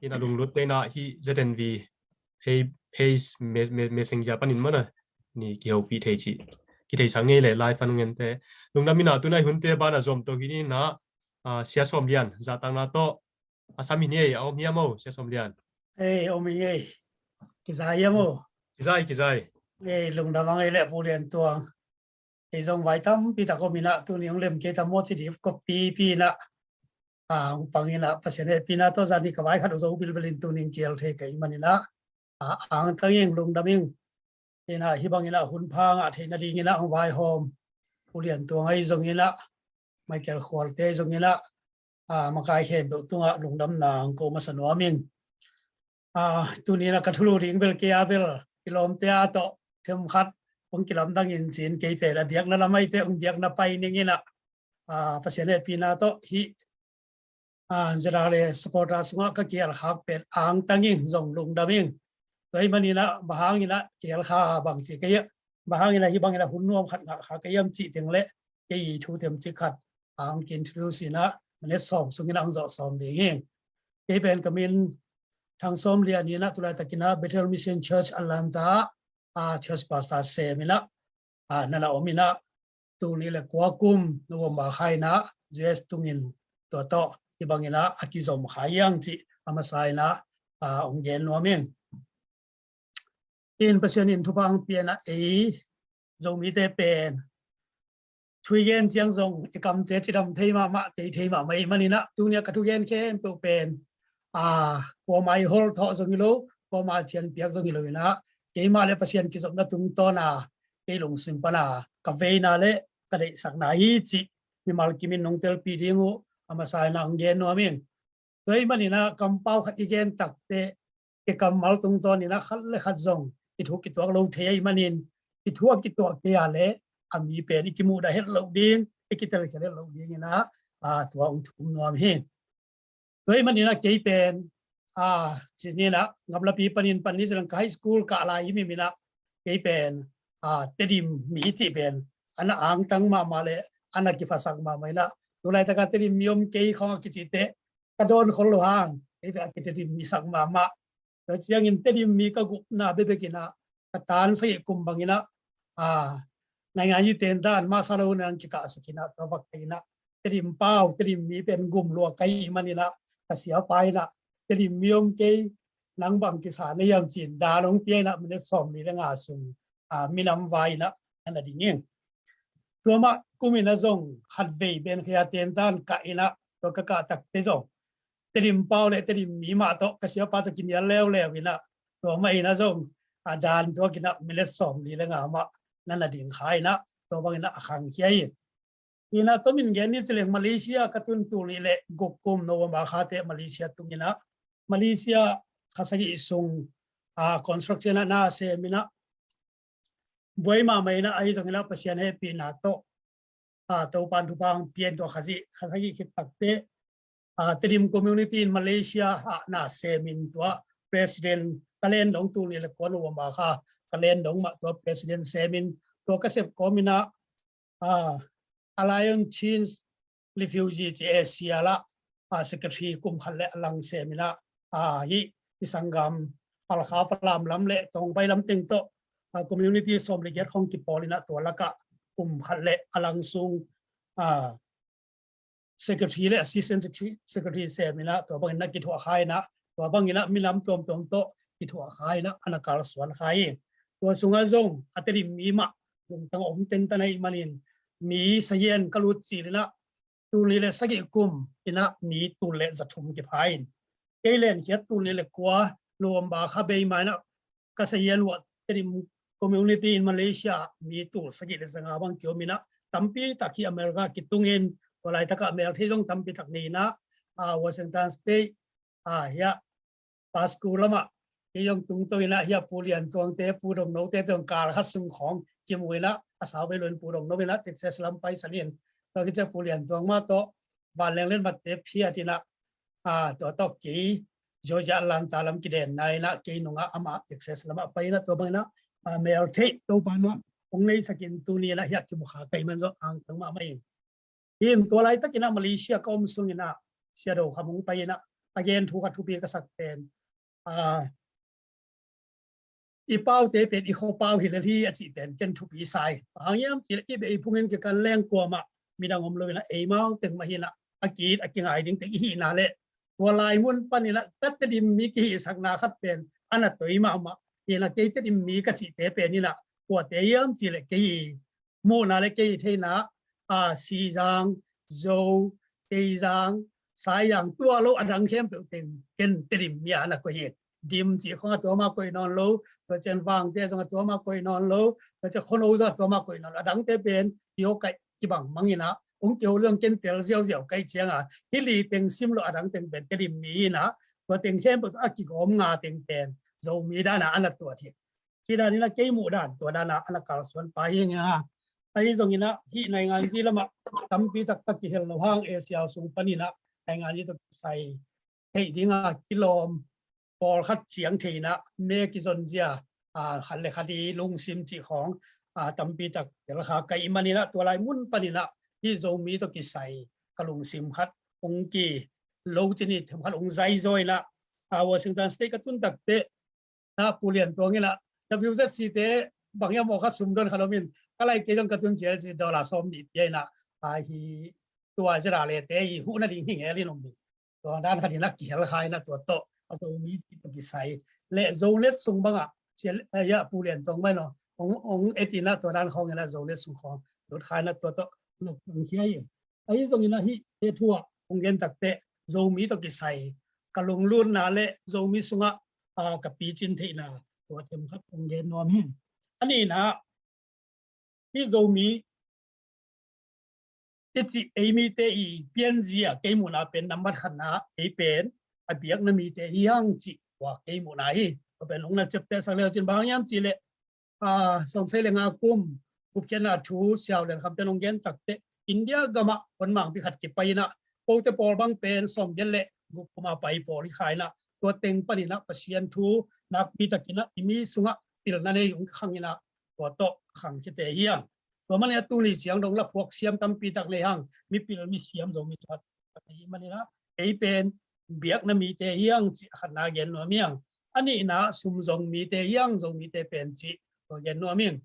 In a lunglut te in ah hi Z N V page, messenger panin maw na ni kihopih thei cih kitheisak ngei leh lai pan ngente. Lungdam in ah tu in ah i hunte ban a zom tawh kinin ah, ah, Sia Sawm Lian zahtakna tawh a sam hi ni ei, a om hiam o Sia Sawm Lian? Ei, om hi ei. Kizai hiam o? Kizai, kizai. Ei, lungdam ang ei leh Pu Lian Tuang. Ei zong vai tampi tak om in ah tuni ong lem kei ta maw ci dip kop pipi in ah, ah, ong pang in ah Pasian hehpihna tawh zani ka vai khat uh zo bilbel in tuni ong kial thei ka hih man in ah, ah, angtang ing, lungdam ing. In ah hih bangin ah hun pha ngah theih nadingin ah ong vaihawm Pu Lian Tuang ahi zongin ah, Michael Khualte ahi zongin ah, ah, makai khempeuh tungah lungdamna ong ko masa nuam ing. Ah, tuni in ah ka thulu ding bel kei a bel i lawmte a tawh themkhat ong kilamdang in cin kei pen a biakna lam ahi teh ong biakna pai ning in ah, ah, Pasian hehpihna tawh hih, ah, Z R A supporter sungah ka kial khak pen angtang ing, zong lungdam ing. Tua hih man in ah bang hangin ah kial kha bang ci ka hiam, bang hangin ah hih bangin ah hun nuam khat ngah kha ka hiam cih teng leh kei thu themcik khat ang kin thu sin ah minute sawm sungin ah ang zawh sawm ding hi. Kei pen ka min Thang Sawm Lian in ah tu laitakin ah Bethel Mission Church Atlanta ah, ah, church pastor sem in ah, ah, na na om in ah tuni le kua kum November kha in ah U S tungin tua tawh hih bangin ah a kizom kha hiang cih a masa in ah, ah, ong gen nuam ing. In Pasian in thupha ong pia in ah ei Zomite pen thu i gen ciang zong i kamte cidam thei mahmah, tei thei mahmah i hih man in ah tuni a ka thugen khempeuh pen, ah, kuama i hol thawh zong hi lo, kuama cian piak zong hi lo in ah keimah le Pasian kizopna tungtawn a kei lungsim pan a ka veina le ka deihsakna hi cih mimal kimin nong telpih ding uh a masa in ah ong gen nuam ing. Tua hih man in ah kampau khat i gen tak teh i kammal tungtawn in ah khat le khat zong i thu kituak lo thei ahih manin i thu a kituak kei a leh a mi pen i kimuhdah het loh ding, i kitelkhial het loh ding in ah, ah, tua ong thum nuam hi. Tua hih man in ah kei pen, ah, ci ni in ah gamlapi panin pan ni ci leng ka high school kah lai himhim in ah kei pen, ah, Tedim mi cih pen a na angtang mahmah le a na kiphasak mahmah in ah tu laitak a Tedim mi om kei khawng a kici teh ka dawn khol lo hang, kei pen a ki Tedim mi sak mahmah. Tua ciangin Tedim mi ka gupna bekbek in ah a tan sagih kum bangin ah, a, naingan i tentan masa lo nan kikahsak in ah, tua vak in ah, Tedim pau, Tedim mi pen gum lua ka hih manin ah, ka siapa in ah, Tedim mi om kei, nang bang kisa na hiam ci-in dan hong pia in ah, minute sawmli le nga sung, a, minam vai in ah, a na ding in. Tua mah kum in ah zong khatvei ben khia tentan kah in ah, tua ka kah takte zong Tedim pau le Tedim mi mah tawh ka siapa tawh kinial leuleu in ah, tua mah in ah zong a dan tuak in ah minute sawmli le nga mah na na ding kha in ah, tua bangin ah a khangkhia hi. In ah tomin gen ni ci leng Malaysia ka tun tul nih le guk kum November kha teh Malaysia tung in ah, Malaysia kha sagih sung, a, construction ah na sem in ah, buai mahmah in ah, ahi zongin ah Pasian hehpihna tawh, a, Topa'n thupha hong pia in tua kha sagih, kha sagih khit takte, a, Tedim Community in Malaysia ah na sem in tua President ka len dong tul nih le kua November kha ka len dong mah tua President sem in tua ka sep kawm in ah, a, Alliance Chin Refugee ci Asia lah, a, Secretary kum khat le a lang sem in ah, a, hih i sanggam Halkha, Falam lam le Tawngpai lam teng tawh, a, community sawm le giat khong kipawl in ah tua lakah kum khat le a lang sung, a, Secretary le Assistant Secretary, Secretary sem in ah tua bangin na kithuah kha in ah, tua bangin ah minam tuamtuam tawh kithuah kha in ah a na kalsuan kha hi. Tua sungah zong a Tedim mi mah lungtang om tentan ahih manin mi sahian ka lut cil in ah tul nih le sagih kum in ah mi tul le za thum kipha in. Kei len khiat tul nih le kua November kha bei ma in ah ka sahian uh ah Tedim Community in Malaysia mi tul sagih le za nga bang kiom in ah, tampi tak hi America kitung in, tua laitak ah mel thei zong tampi tak nei in ah, a, Washington State, a, hiah Pasco lam ah kei zong tungto in ah, hiah Pu Lian Tuang te, Pu Dong No te, tua kal khat sung khawng kimu in ah, a sau bei lo in Pu Dong No in ah Texas lam paisan in, tua khit ciang Pu Lian Tuang mah tawh vanleng letmat te phiat in ah, a, tua tawh kei Georgia Atlanta lam kidenna in ah, kei nungah amah Texas lam ah pai in ah, tua bang in ah, a, mel theih Topa'n hong neisak in tuni in ah hiah kimu kha ka hih man zong angtang mahmah in. Hi in tua laitak in ah Malaysia ka om sung in ah Sia Do Kham hong pai in ah, a gen thu khat thupi ka sak pen, a, i paute pen i khuapau hi lel hi a cih pen ken thupi sa hi. Bang hang hiam cih leh i beih phung in kikan leng kuamah midang om lo in ah, eimau teng mah hi in ah, a ki-it a kingai ding teng i hihna le tua lai mun pan in ah ka Tedim mi kihihsakna khat pen a na toi mahmah hi in ah, kei Tedim mi ka cihte pen in ah kuate hiam cih leh kei muhna le kei theihna, a, Sizang, Zo, Teizang, Saizang, tua lo a dang khempeuh teng ken Tedim mi a na koih hi. Dim cih khong a tua mah koih nawn lo, tua ciang Vangte zong a tua mah koih nawn lo, tua ciang Khono zong a tua mah koih nawn lo. A dangte pen kiho kaih kibang mang in ah, hong kiho zong ken tel ziauziau kaih ciang a, hih li teng sim lo a dang teng pen Tedim mi in ah, tua teng khempeuh a kigawm nga teng pen Zomi dan a a na tuat hi. Ci dan in ah kei muh dan tua dan a a na kalsuan pa hi ing a. Ahi zongin ah hih nainganzi lamah tampi taktak kihel lo hang Asia sung panin ah nainganzi tawh kisai theih ding a kilawm pawlkhat ciang thei in ah me kizonzia, a, khat le khat i lungsim cih khawng, a, tampi tak tel kha ka hih manin ah tua lai mun panin ah hih Zomi tawh kisai ka lungsim khat hong ki lo cin i themkhat hong zaizaw in ah, a, Washington State ka tun takteh na Pu Lian Tuang in ah, na V Z C te bang hiam maw kha sum don khat om in, ka lai kei zong ka tun ciang ci dollar sawm nih pia in ah, a hi tua zera le te hi huh nading hi ngel in om ding. Tua dan khat in ah kihel kha in ah tua tawh a Zomi tawh kisai le Zonet sung bangah sia, a, hiah Pu Lian Tuang mai no hong, hong et in ah tua dan khawng in ah Zonet sung khawng lut kha in ah tua tawh lok tang khia hi. Ahi zongin ah hih te thu ah hong gen takteh Zomi tawh kisai ka lunglutna le Zomi sungah, a, ka picin theihna tua themkhat hong gen nuam hi. A nihna ah hih Zomi i cih ei mite i pianzia kei muhna pen nambat khatna ah ei pen a biakna mite hi hang cih tua kei muhna hi. Tua pen hong na ciaptehsak leu cin bang hang hiam cih leh, a, sawmsagih le nga kum gupkhiatna thu Siau Lian Kham ten hong gen takteh India gamah hon mangpi khat kipai in ah kote pawl bang pen sawmgiat le guk kum a pai pawl hi kha in ah tua teng panin ah Pasian thu nakpi takin ah i mi sungah pilna nei hong khang in ah tua tawh khang khite hi hang. Tua manin ah tuni ciang dong la phuak siam tampi tak nei hang, mipil misiam Zomi tua tak hi manin ah ei pen biakna mite hi hang cih khatna gen nuam hi hang. A nihna sum zong mite hiang, Zomite pen cih tua gen nuam ing.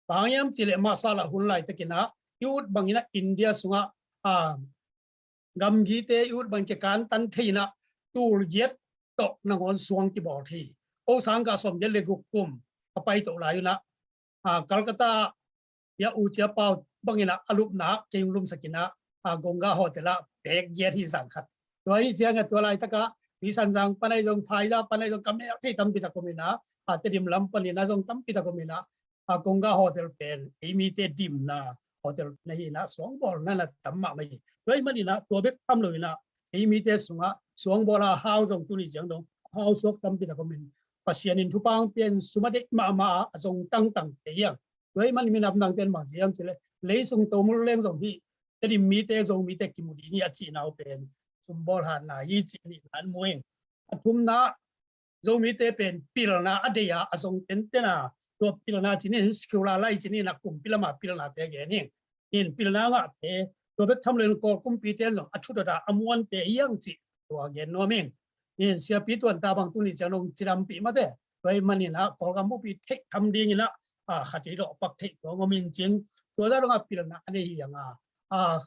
Bang hang hiam cih leh masa lah hun laitakin ah i ut bangin ah India sungah, a, gamgite i ut bang kikantan thei in ah tul giat tawh nangawn suang kibawl thei. Ko sang kah sawmgiat le guk kum a paito lai un ah, a, Calcutta ah U Cia Pau bangin ah a lupna ah kei hong lumsak in ah, a, Gonga Hotel ah pek giat hi zang khat. Tua hi ciang ah tua laitak ah Pi San Zang pan ahi zong, Phaizah pan ahi zong, ka mek thei tampi tak om in ah, a, Tedim lam panin ah zong tampi tak om in ah, a, Gonga Hotel pen ei mite dimna hotel na hi in ah suangbawlna na tam mahmah hi. Tua ahih manin ah tua bek tham lo in ah ei mite sungah suangbawl a hau zong tuni ciang dong hau suak tampi tak om in, Pasian in thupha hong pia in sum a deih mahmah a, a zong tangtang thei hiang. Tua ahih manin minam dangte'n bang ci hiam cih leh, leisung tomul leng zong hih Tedim mite, Zomite kimu ding hi a cihna uh pen sumbawl hatna hi cih a nihna in mu ing. A thumna, Zomite pen pilna a deih a, a zong tenten a, tua pilna ci ni in, secular life ci ni in ah, kumpi lam a pilnate gen hi. In pilna ngahte, tua bek tham lo in Kawl kumpite in zong a thudot a, a muante hiang cih tua gen nuam ing. In Siapi Tuan ta bang tuni ciang dong cidampih mate. Tua ahih manin ah Kawlgam bup i theih tham dingin ah, a, khat i lawhpak theih tuang om in cin. Tua zah dong a pilna a nei hiang a, a,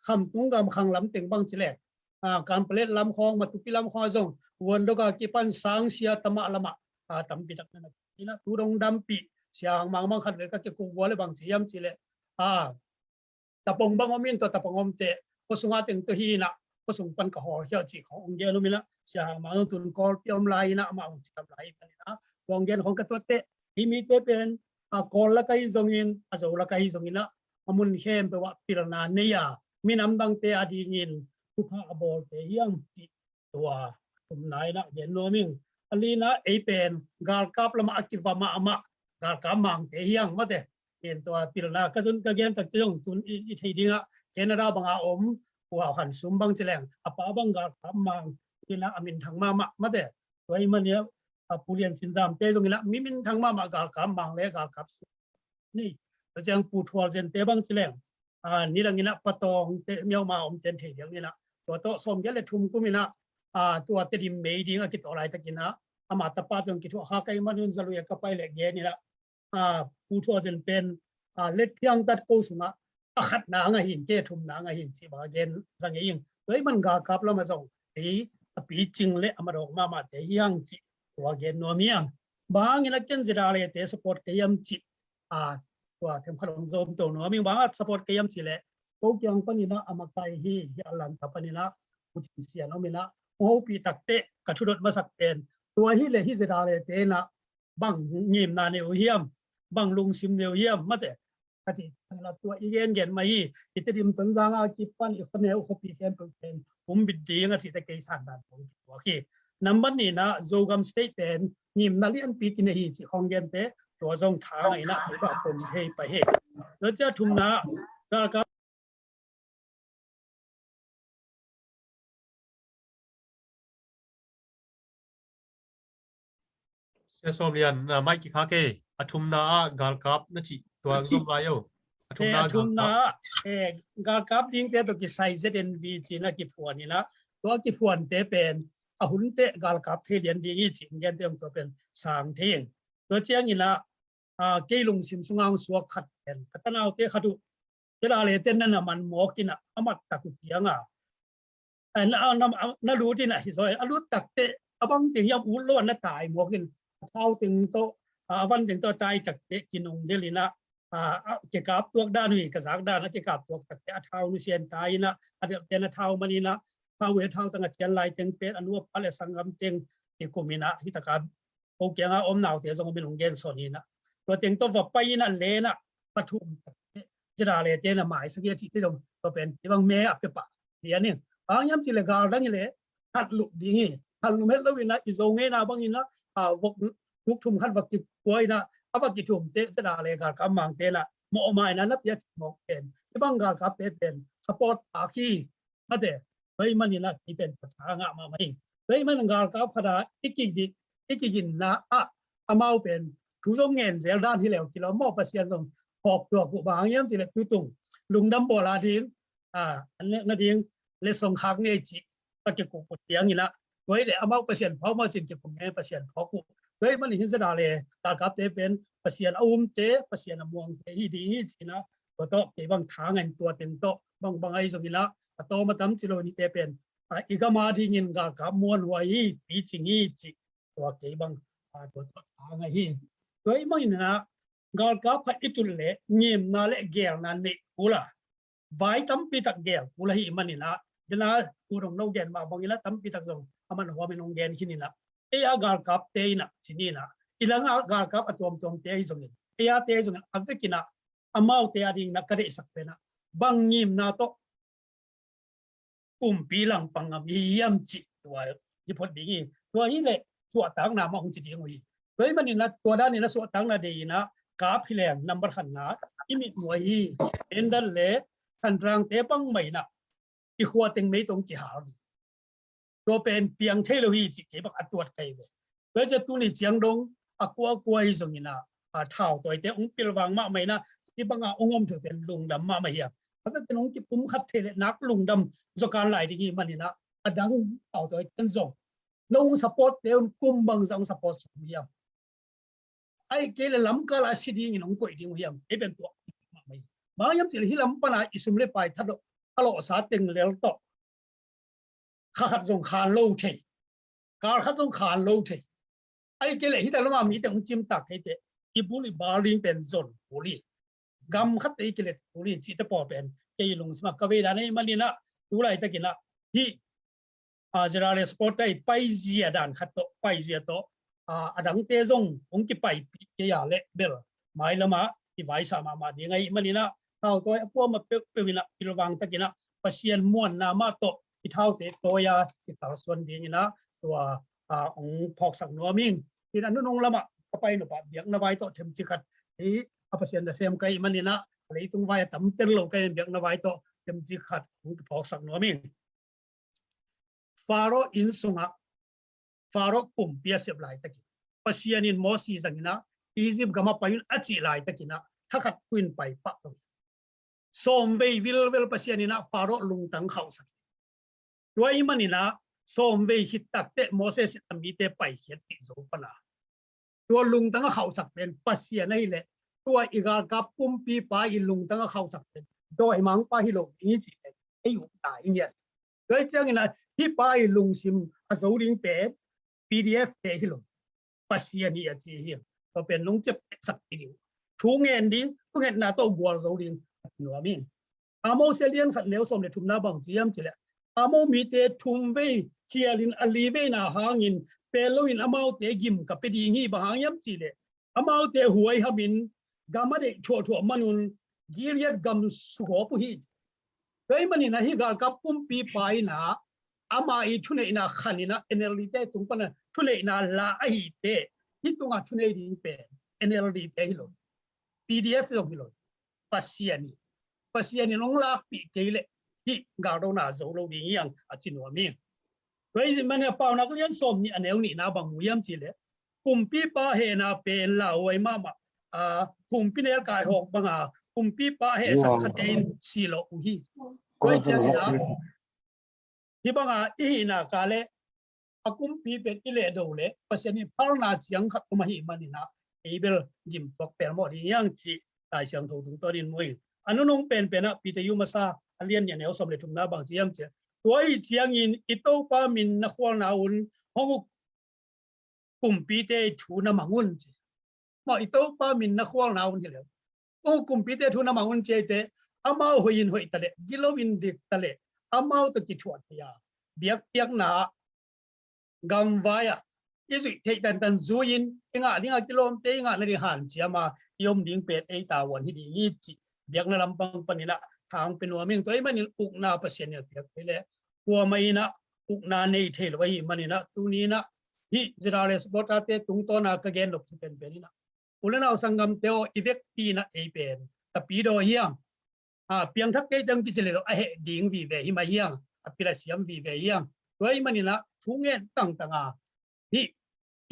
Khamtung gam khang lam teng bang ci leh, a, Kanpalet lam khawng, Matupi lam khawng zong Vuandok a kipan Sangsia, Tamah lam ah, a, tampi tak na na in ah tu dong dampih, Sia Hang Mang bang khat vei ka kikuk vua leh bang ci hiam cih leh, a, tapong bang om in, tua tapong omte khua sung a teng tawh hi in ah, khua sung pan ka hawlkhia uh cih khawng hong gen om in ah, Sia Hang Mang zong tun Kawlpi om lai in ah, amah hong ciam lai hi pan in ah, tua hong gen khawng ka tuatte, hih mite pen, a, Kawl lak ahi zongin, a Zo lak ahi zongin ah, a mun khempeuh ah pilna nei a, minam dangte a dingin thupha a bawlte hiang cih tua thumna in ah gen nuam ing. A lina, ei pen galkap lam ah a kiva mahmah galkap mangte hiang mate. In tua pilna ka zon ka gen tak ciang tun i, i thei ding ah Canada bang a om Pu Hau Khan Sum bang ci leng, a pa bang galkap mang in ah a minthang mahmah mate. Tua ahih manin ah, a, Pu Lian Sin Zamte zong in ah mi minthang mahmah galkap mang le galkap sum ni. Tua ciang Pu Thual Zente bang ci leng, a, nidang in ah Patawngte, Myanmar omte'n thei diak ni in ah, tua tawh sawmgiat le thum kum in ah, a, tua Tedim mei ding a kitawh laitakin ah, ama tapa tawh kithuah kha ka hih man un Za Lui ah ka pai leh gen in ah, a, Pu Thual Zen pen, a, Let Piang Tat ko sungah a khatna ngah hi in, kei a thumna ngah hi in cih bang a gen zang hi ing. Tua ahih man galkap lam ah zong ei a picing le a madawk mahmahte hiang cih tua gen nuam hi ing. Bang hangin a ken ZRA te support ka hiam cih, a, tua themkhat hong zom to nuam ing. Bang a support ka hiam cih leh, ko kiang panin ah a makai hi, hi Atlanta panin ah Pu Cin Sian om in ah, hong hopih takteh ka thudot masak pen, tua hi leh hih ZRA te in ah bang ngimna nei uh hiam, bang lungsim nei uh hiam mate. Ka cih ciang in ah tua i gengen mah hi. I Tedim Tonzang a kipan i khuaneu khuapi khempeuh pen humbit ding a cihte kei san dan kong kituak hi. Nambat nihna, Zogam State pen ngimna lianpi kinei hi cih khawng gente, tua zong tha ngah in ah i bah pom thei pah hi. Tua ciang a thumna, galkap Sia Sawm Lian, na mic kikhak e. A thumna ah galkap na cih tua zom lai o. A thumna ah galkap dingte tawh kisai Z N V cih na kiphuan in ah, tua kiphuante pen a hun teh galkap thei lian ding hi cih in gente hong tua pen sang thei ing. Tua ciangin ah, a, kei lungsim sungah hong suak khat pen ka tanaute khat uh, ZRA te na na man mawk in ah, a mat tak uh ciang a, a, na, na, na lut in ah hi zaw, a lut takteh a bang teng hiam ut lo a na tai mawk in, a thau teng tawh, a, a van teng tawh a tai takteh kinung del in ah, a, a, kikap tuak dan uh hi, ka zak dan a kikap tuak takteh a thau nusia in tai in ah, a delhte na thau man in ah, thau uh a thau tang a cian lai teng pen a nu a pa le sanggam teng kikum in ah, hi tak a ko kiangah a om naute zong om in hong gensawn hi in ah. Tua teng tawh va pai in ah len ah pathum ZRA te na maisak hi a cihte zong tua pen hih bang me a pia pah lian ing. Bang hiam cih leh gal dang hi leh that lup ding hi. That lup het lo in ah i Zo ngeina bangin ah, a, vok tuk thum khat va kikua in ah, a va kithumte ZRA galkap mangte in ah mawhmai in ah na pia cih mawk pen, hih bang galkapte pen support a khi mate. Tua ahih manin ah kei pen ka tha ngah mahmah hi. Tua ahih manin galkap khat a i kigin, i kiginna ah amau pen thu zong ngen zel dan hi leh kilawm maw, Pasian zong phawk tuak uh. Bang hang hiam cih leh tutung lungdam bawl a ding, a, an nekna ding letsong khak ni ei cih ka kikup uh ciangin ah, tua hi leh amau Pasian phawk maw cin kikup ngen Pasian phawk uh. Tua ahih manin hih zeda le galkapte pen Pasian a umte, Pasian a muangte hi ding hi ci-in ah, tua tawh kei bang tha ngain tua teng tawh bangbang ahi zongin ah, a tawm a tam ci lo in hihte pen, a, i gam a dingin galkap muanhuai hi, picing hi cih tua kei bang, a, tua tawh tha ngai hi. Tua ahih manin ah galkap khat i tut leh ngimna le geelna neih kul a, vai tampi tak geel kul ahih manin ah, dena kudong no gen mah bangin ah tampi tak zong a man huamin hong gen khin in ah, ei a galkapte in ah ci ni in ah, i lang a galkap a tuamtuamte ahi zongin, ei a te ahi zongin a vekin ah, amaute a dingin ah ka deihsak pen ah, bang ngimna tawh kumpi langpang ngam i hi hiam cih tua i phot ding hi. Tua hi leh suahtakna mah hong ci ding uh hi. Tua ahih manin ah tua danin ah suahtakna deih in ah, kap hi leng nambat khatna i mitmuh ahi hi. Tua dan le Thantrangte bang mah in ah i khua teng mei tawh kihal hi. Tua pen piang thei lo hi cih kei bang a tuat ka hi ve. Tua ciang tuni ciang dong a kuakua hi zongin ah, a, thautawite hong pilvang mahmah in ah, hih banga hong om thei pen lungdam mahmah hi a. A vekin hong kipumkhat thei leh nak lungdam zaw kan lai ding hi manin ah, a dang thautawite in zong, no hong support te un kum bangzah hong support sawm hiam? Ahih kei leh lamkal a si dingin hong koih ding uh hiam? Ei pen tua mahmah hi. Bang hiam cih leh hih lam pan a i sum le pai that lo, a lawhsa teng lel tawh kha khat zong khan lo thei, kal khat zong khan lo thei. Ahih kei leh hih tak lam a mite hong cimtak kei teh, i bul i bal ding pen zon kul hi. Gam khat teh i kilet kul hi cihte pawl pen kei lungsim ah ka vei dan ahih manin ah, tu laitakin ah hih, a, zera le supporter i paizia dan khat tawh, paizia tawh, a, a dangte zong hong kipaipih kei a leh bel mailam ah i vaisa mahmah ding ahih manin ah, thautawi a kuamah peuhpeuh in ah pilvang takin ah Pasian muanna mah tawh i thaute tawi a i kalsuan dingin ah tua, a, hong phawksak nuam ing. Tua a nunung lamah ka pai nop ah biakna vai tawh themcik khat, hih a Pasian nasem ka hih manin ah, a leitung vai a tamtel lo ka hih manin biakna vai tawh themcik khat hong kiphawksak nuam ing. Faro inn sungah Faro kumpi a sep laitakin, Pasian in Moses zangin ah, Egypt gam ah pai un a cih laitakin ah, thakhat thu in pai pah lo. Sawmvei vilvel Pasian in ah Faro lungtang khauhsak. Tua ahih manin ah sawmvei khit takteh Moses in a mite paikhiatpih zo pan a, tua lungtang a khauhsak pen Pasian ahih leh, tua i galkap kumpipa i lungtang a khauhsak pen dawimangpa hi lo ding hi cih pen ei upna hi ngiat. Tua hi ciangin ah hih pa i lungsim a zo ding pen P D F te hi lo, Pasian hi a ci hi. Tua pen nong ciaptehsak ding, thu ngen ding, thungetna tawh gualzo ding a ci nuam hi. Amos a lian khat neu sawm le thumna bang ci hiam cih leh, Amos mite thumvei khialin a liveina hangin pel loin amaute gim ka pia ding hi. Bang hang hiam cih leh, amaute huaihamin gam a deih thuahthuah manun Gilead gam sugawp uh hi. Tua ahih manin ah hih galkap kumpipa in ah ama i thuneihna khan in ah N L D te tung pan a thuneihna la ahih teh, hih tungah thunei ding pen N L D te hi lo, P D F zong hi lo, Pasian hi. Pasian in hong lakpih kei leh hih galdona zo lo ding hi hang a ci nuam hi. Tua ahih manin ah Paunak lian sawmnih a neu nihna bang mu hiam cih leh, kumpipa hehna pen lauhuai mahmah, a, humpinelkai hawk banga kumpipa hehsak khat in silawh uh hi. Tua hi ciangin ah hih banga i hihna ka leh a kumpi pen i lehdo leh Pasian in phalna ciang khat om ahih manin ah ei bel gimtuak pelmawh ding hi hang cih Lai Siangtho tungtawnin mu ing. A nunung penpen ah Peter Yu Masa a lian nih a neu sawm le thumna bang ci hiam cih leh, tua ahih ciangin i Topa min na khualna un hong uk kumpite thu na mang un ci. Maw, i Topa min na khualna un hi leh, hong uk kumpite thu na mang un ci ahih teh, amau hoih in hoih ta leh, gilo in dik ta leh, amau tawh kithuah thei a, biakpiakna ah, gamvai ah i zuih theih tantan zui-in, i ngah ding a kilawmte i ngah nading hanciam a i om ding pen ei tavuan hi ding hi cih biakna lampang panin ah thang pia nuam ing. Tua ahih manin ukna Pasian in a piak kei leh kuamah in ah ukna nei thei lo ahih manin ah, tuni in ah hih Zedale supporter-te tungtawn a ka gen nop thu penpen in ah, u le nau sanggamte aw, i vekpi in ah ei pen ka pi daw hi hang. A, piangthak kei teng kici leh a heh ding vive hi mah hi hang, a pil a siam vive hi hang. Tua ahih manin ah thu ngen tangtang a, hih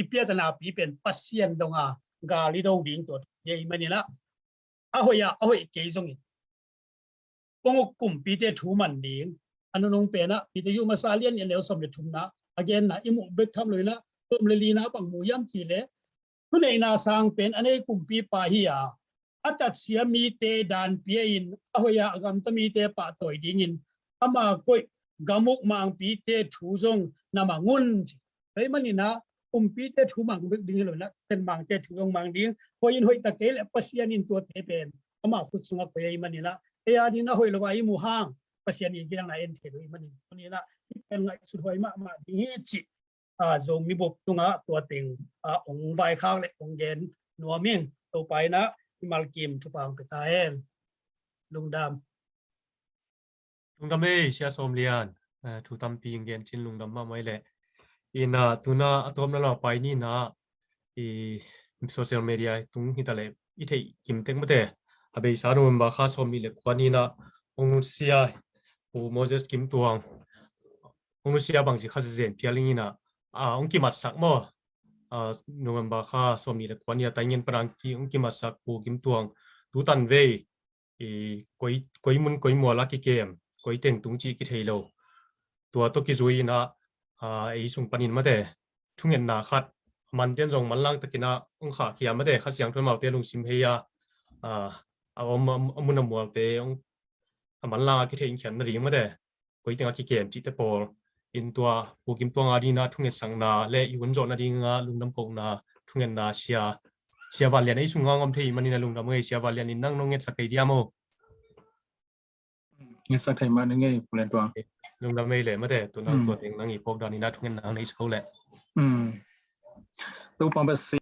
i piata napi pen Pasian dong a gal i do ding tua thu hi ahih manin ah, a hoih a, a hoih kei zongin hong uk kumpite thu man ding. A nunung pen ah Peter Yu Masa lian nih a neu sawm le thumna a genna i muh bek tham lo in ah, sawm le lina bang mu hiam cih leh, thuneihna sang pen a nei kumpipa hi a, a tatsia mite dan pia-in a hoih a gamta mite pahtawi dingin ama koih gamuk mangpite thu zong na mang un ci. Hei maninah kumpite thu mang bek ding hi lo inah, pen mangte thu zong mang ding. Hoih in hoih ta kei le Pasian in tuate pen ama khut sungah koih ahi maninah, ei a dingin a hoih lo a i mu hang Pasian in kiangna en thei lo i manin, maninah hi pen ngaihsut huai mahmah ding hi ci. A, Zomi bup tungah tua teng a ong vaikhak le ong gen nuam ing. Topa inah i malkim thupha ong pia ta hen. Lungdam. Lungdam ei, Sia Sawm Lian. Eh, thu tampi ong gen cin lungdam mahmah ei leh. Inah tuna a tawpna lau pai ninah i social media tung hita le i theih kim tek mate. A beisa November kha sawm nih le kua ninah ong nusia Pu Moses Kim Tuang, ong nusia bangci kha zen phial ing inah, a, ong kimatsak maw? A, November kha sawm nih le kua nih a taingen panang ki ong kimatsak Pu Kim Tuang tu tan vei i koi, koi mun koi mual a kikem, koi teng tung cih kithei lo. Tua tawh kizui inah, a, ei sung panin mate thungetna khat a manten zong manlang takinah ong khahkhia mate, Kha Siangtho amaute lungsim hei a, a, a om a, a mun a mualte ong a manlang a kithei in khian nading mate, koi teng a kikem cihte pawl in tua Pu Kim Tuang a dingin a thungetsakna le i hun zawh nading a lungdam kohna thungetna sia, Sia Van Lian ei sung a ong om thei manin a lungdam ngei. Sia Van Lian in nang nong ngetsak kei diam aw? Ngetsak thei mah ning ei, Pu Lian Tuang. Lungdam ei le mate, tuna tua teng nang i phawk dan inah thungetna nei sak le. Topa basi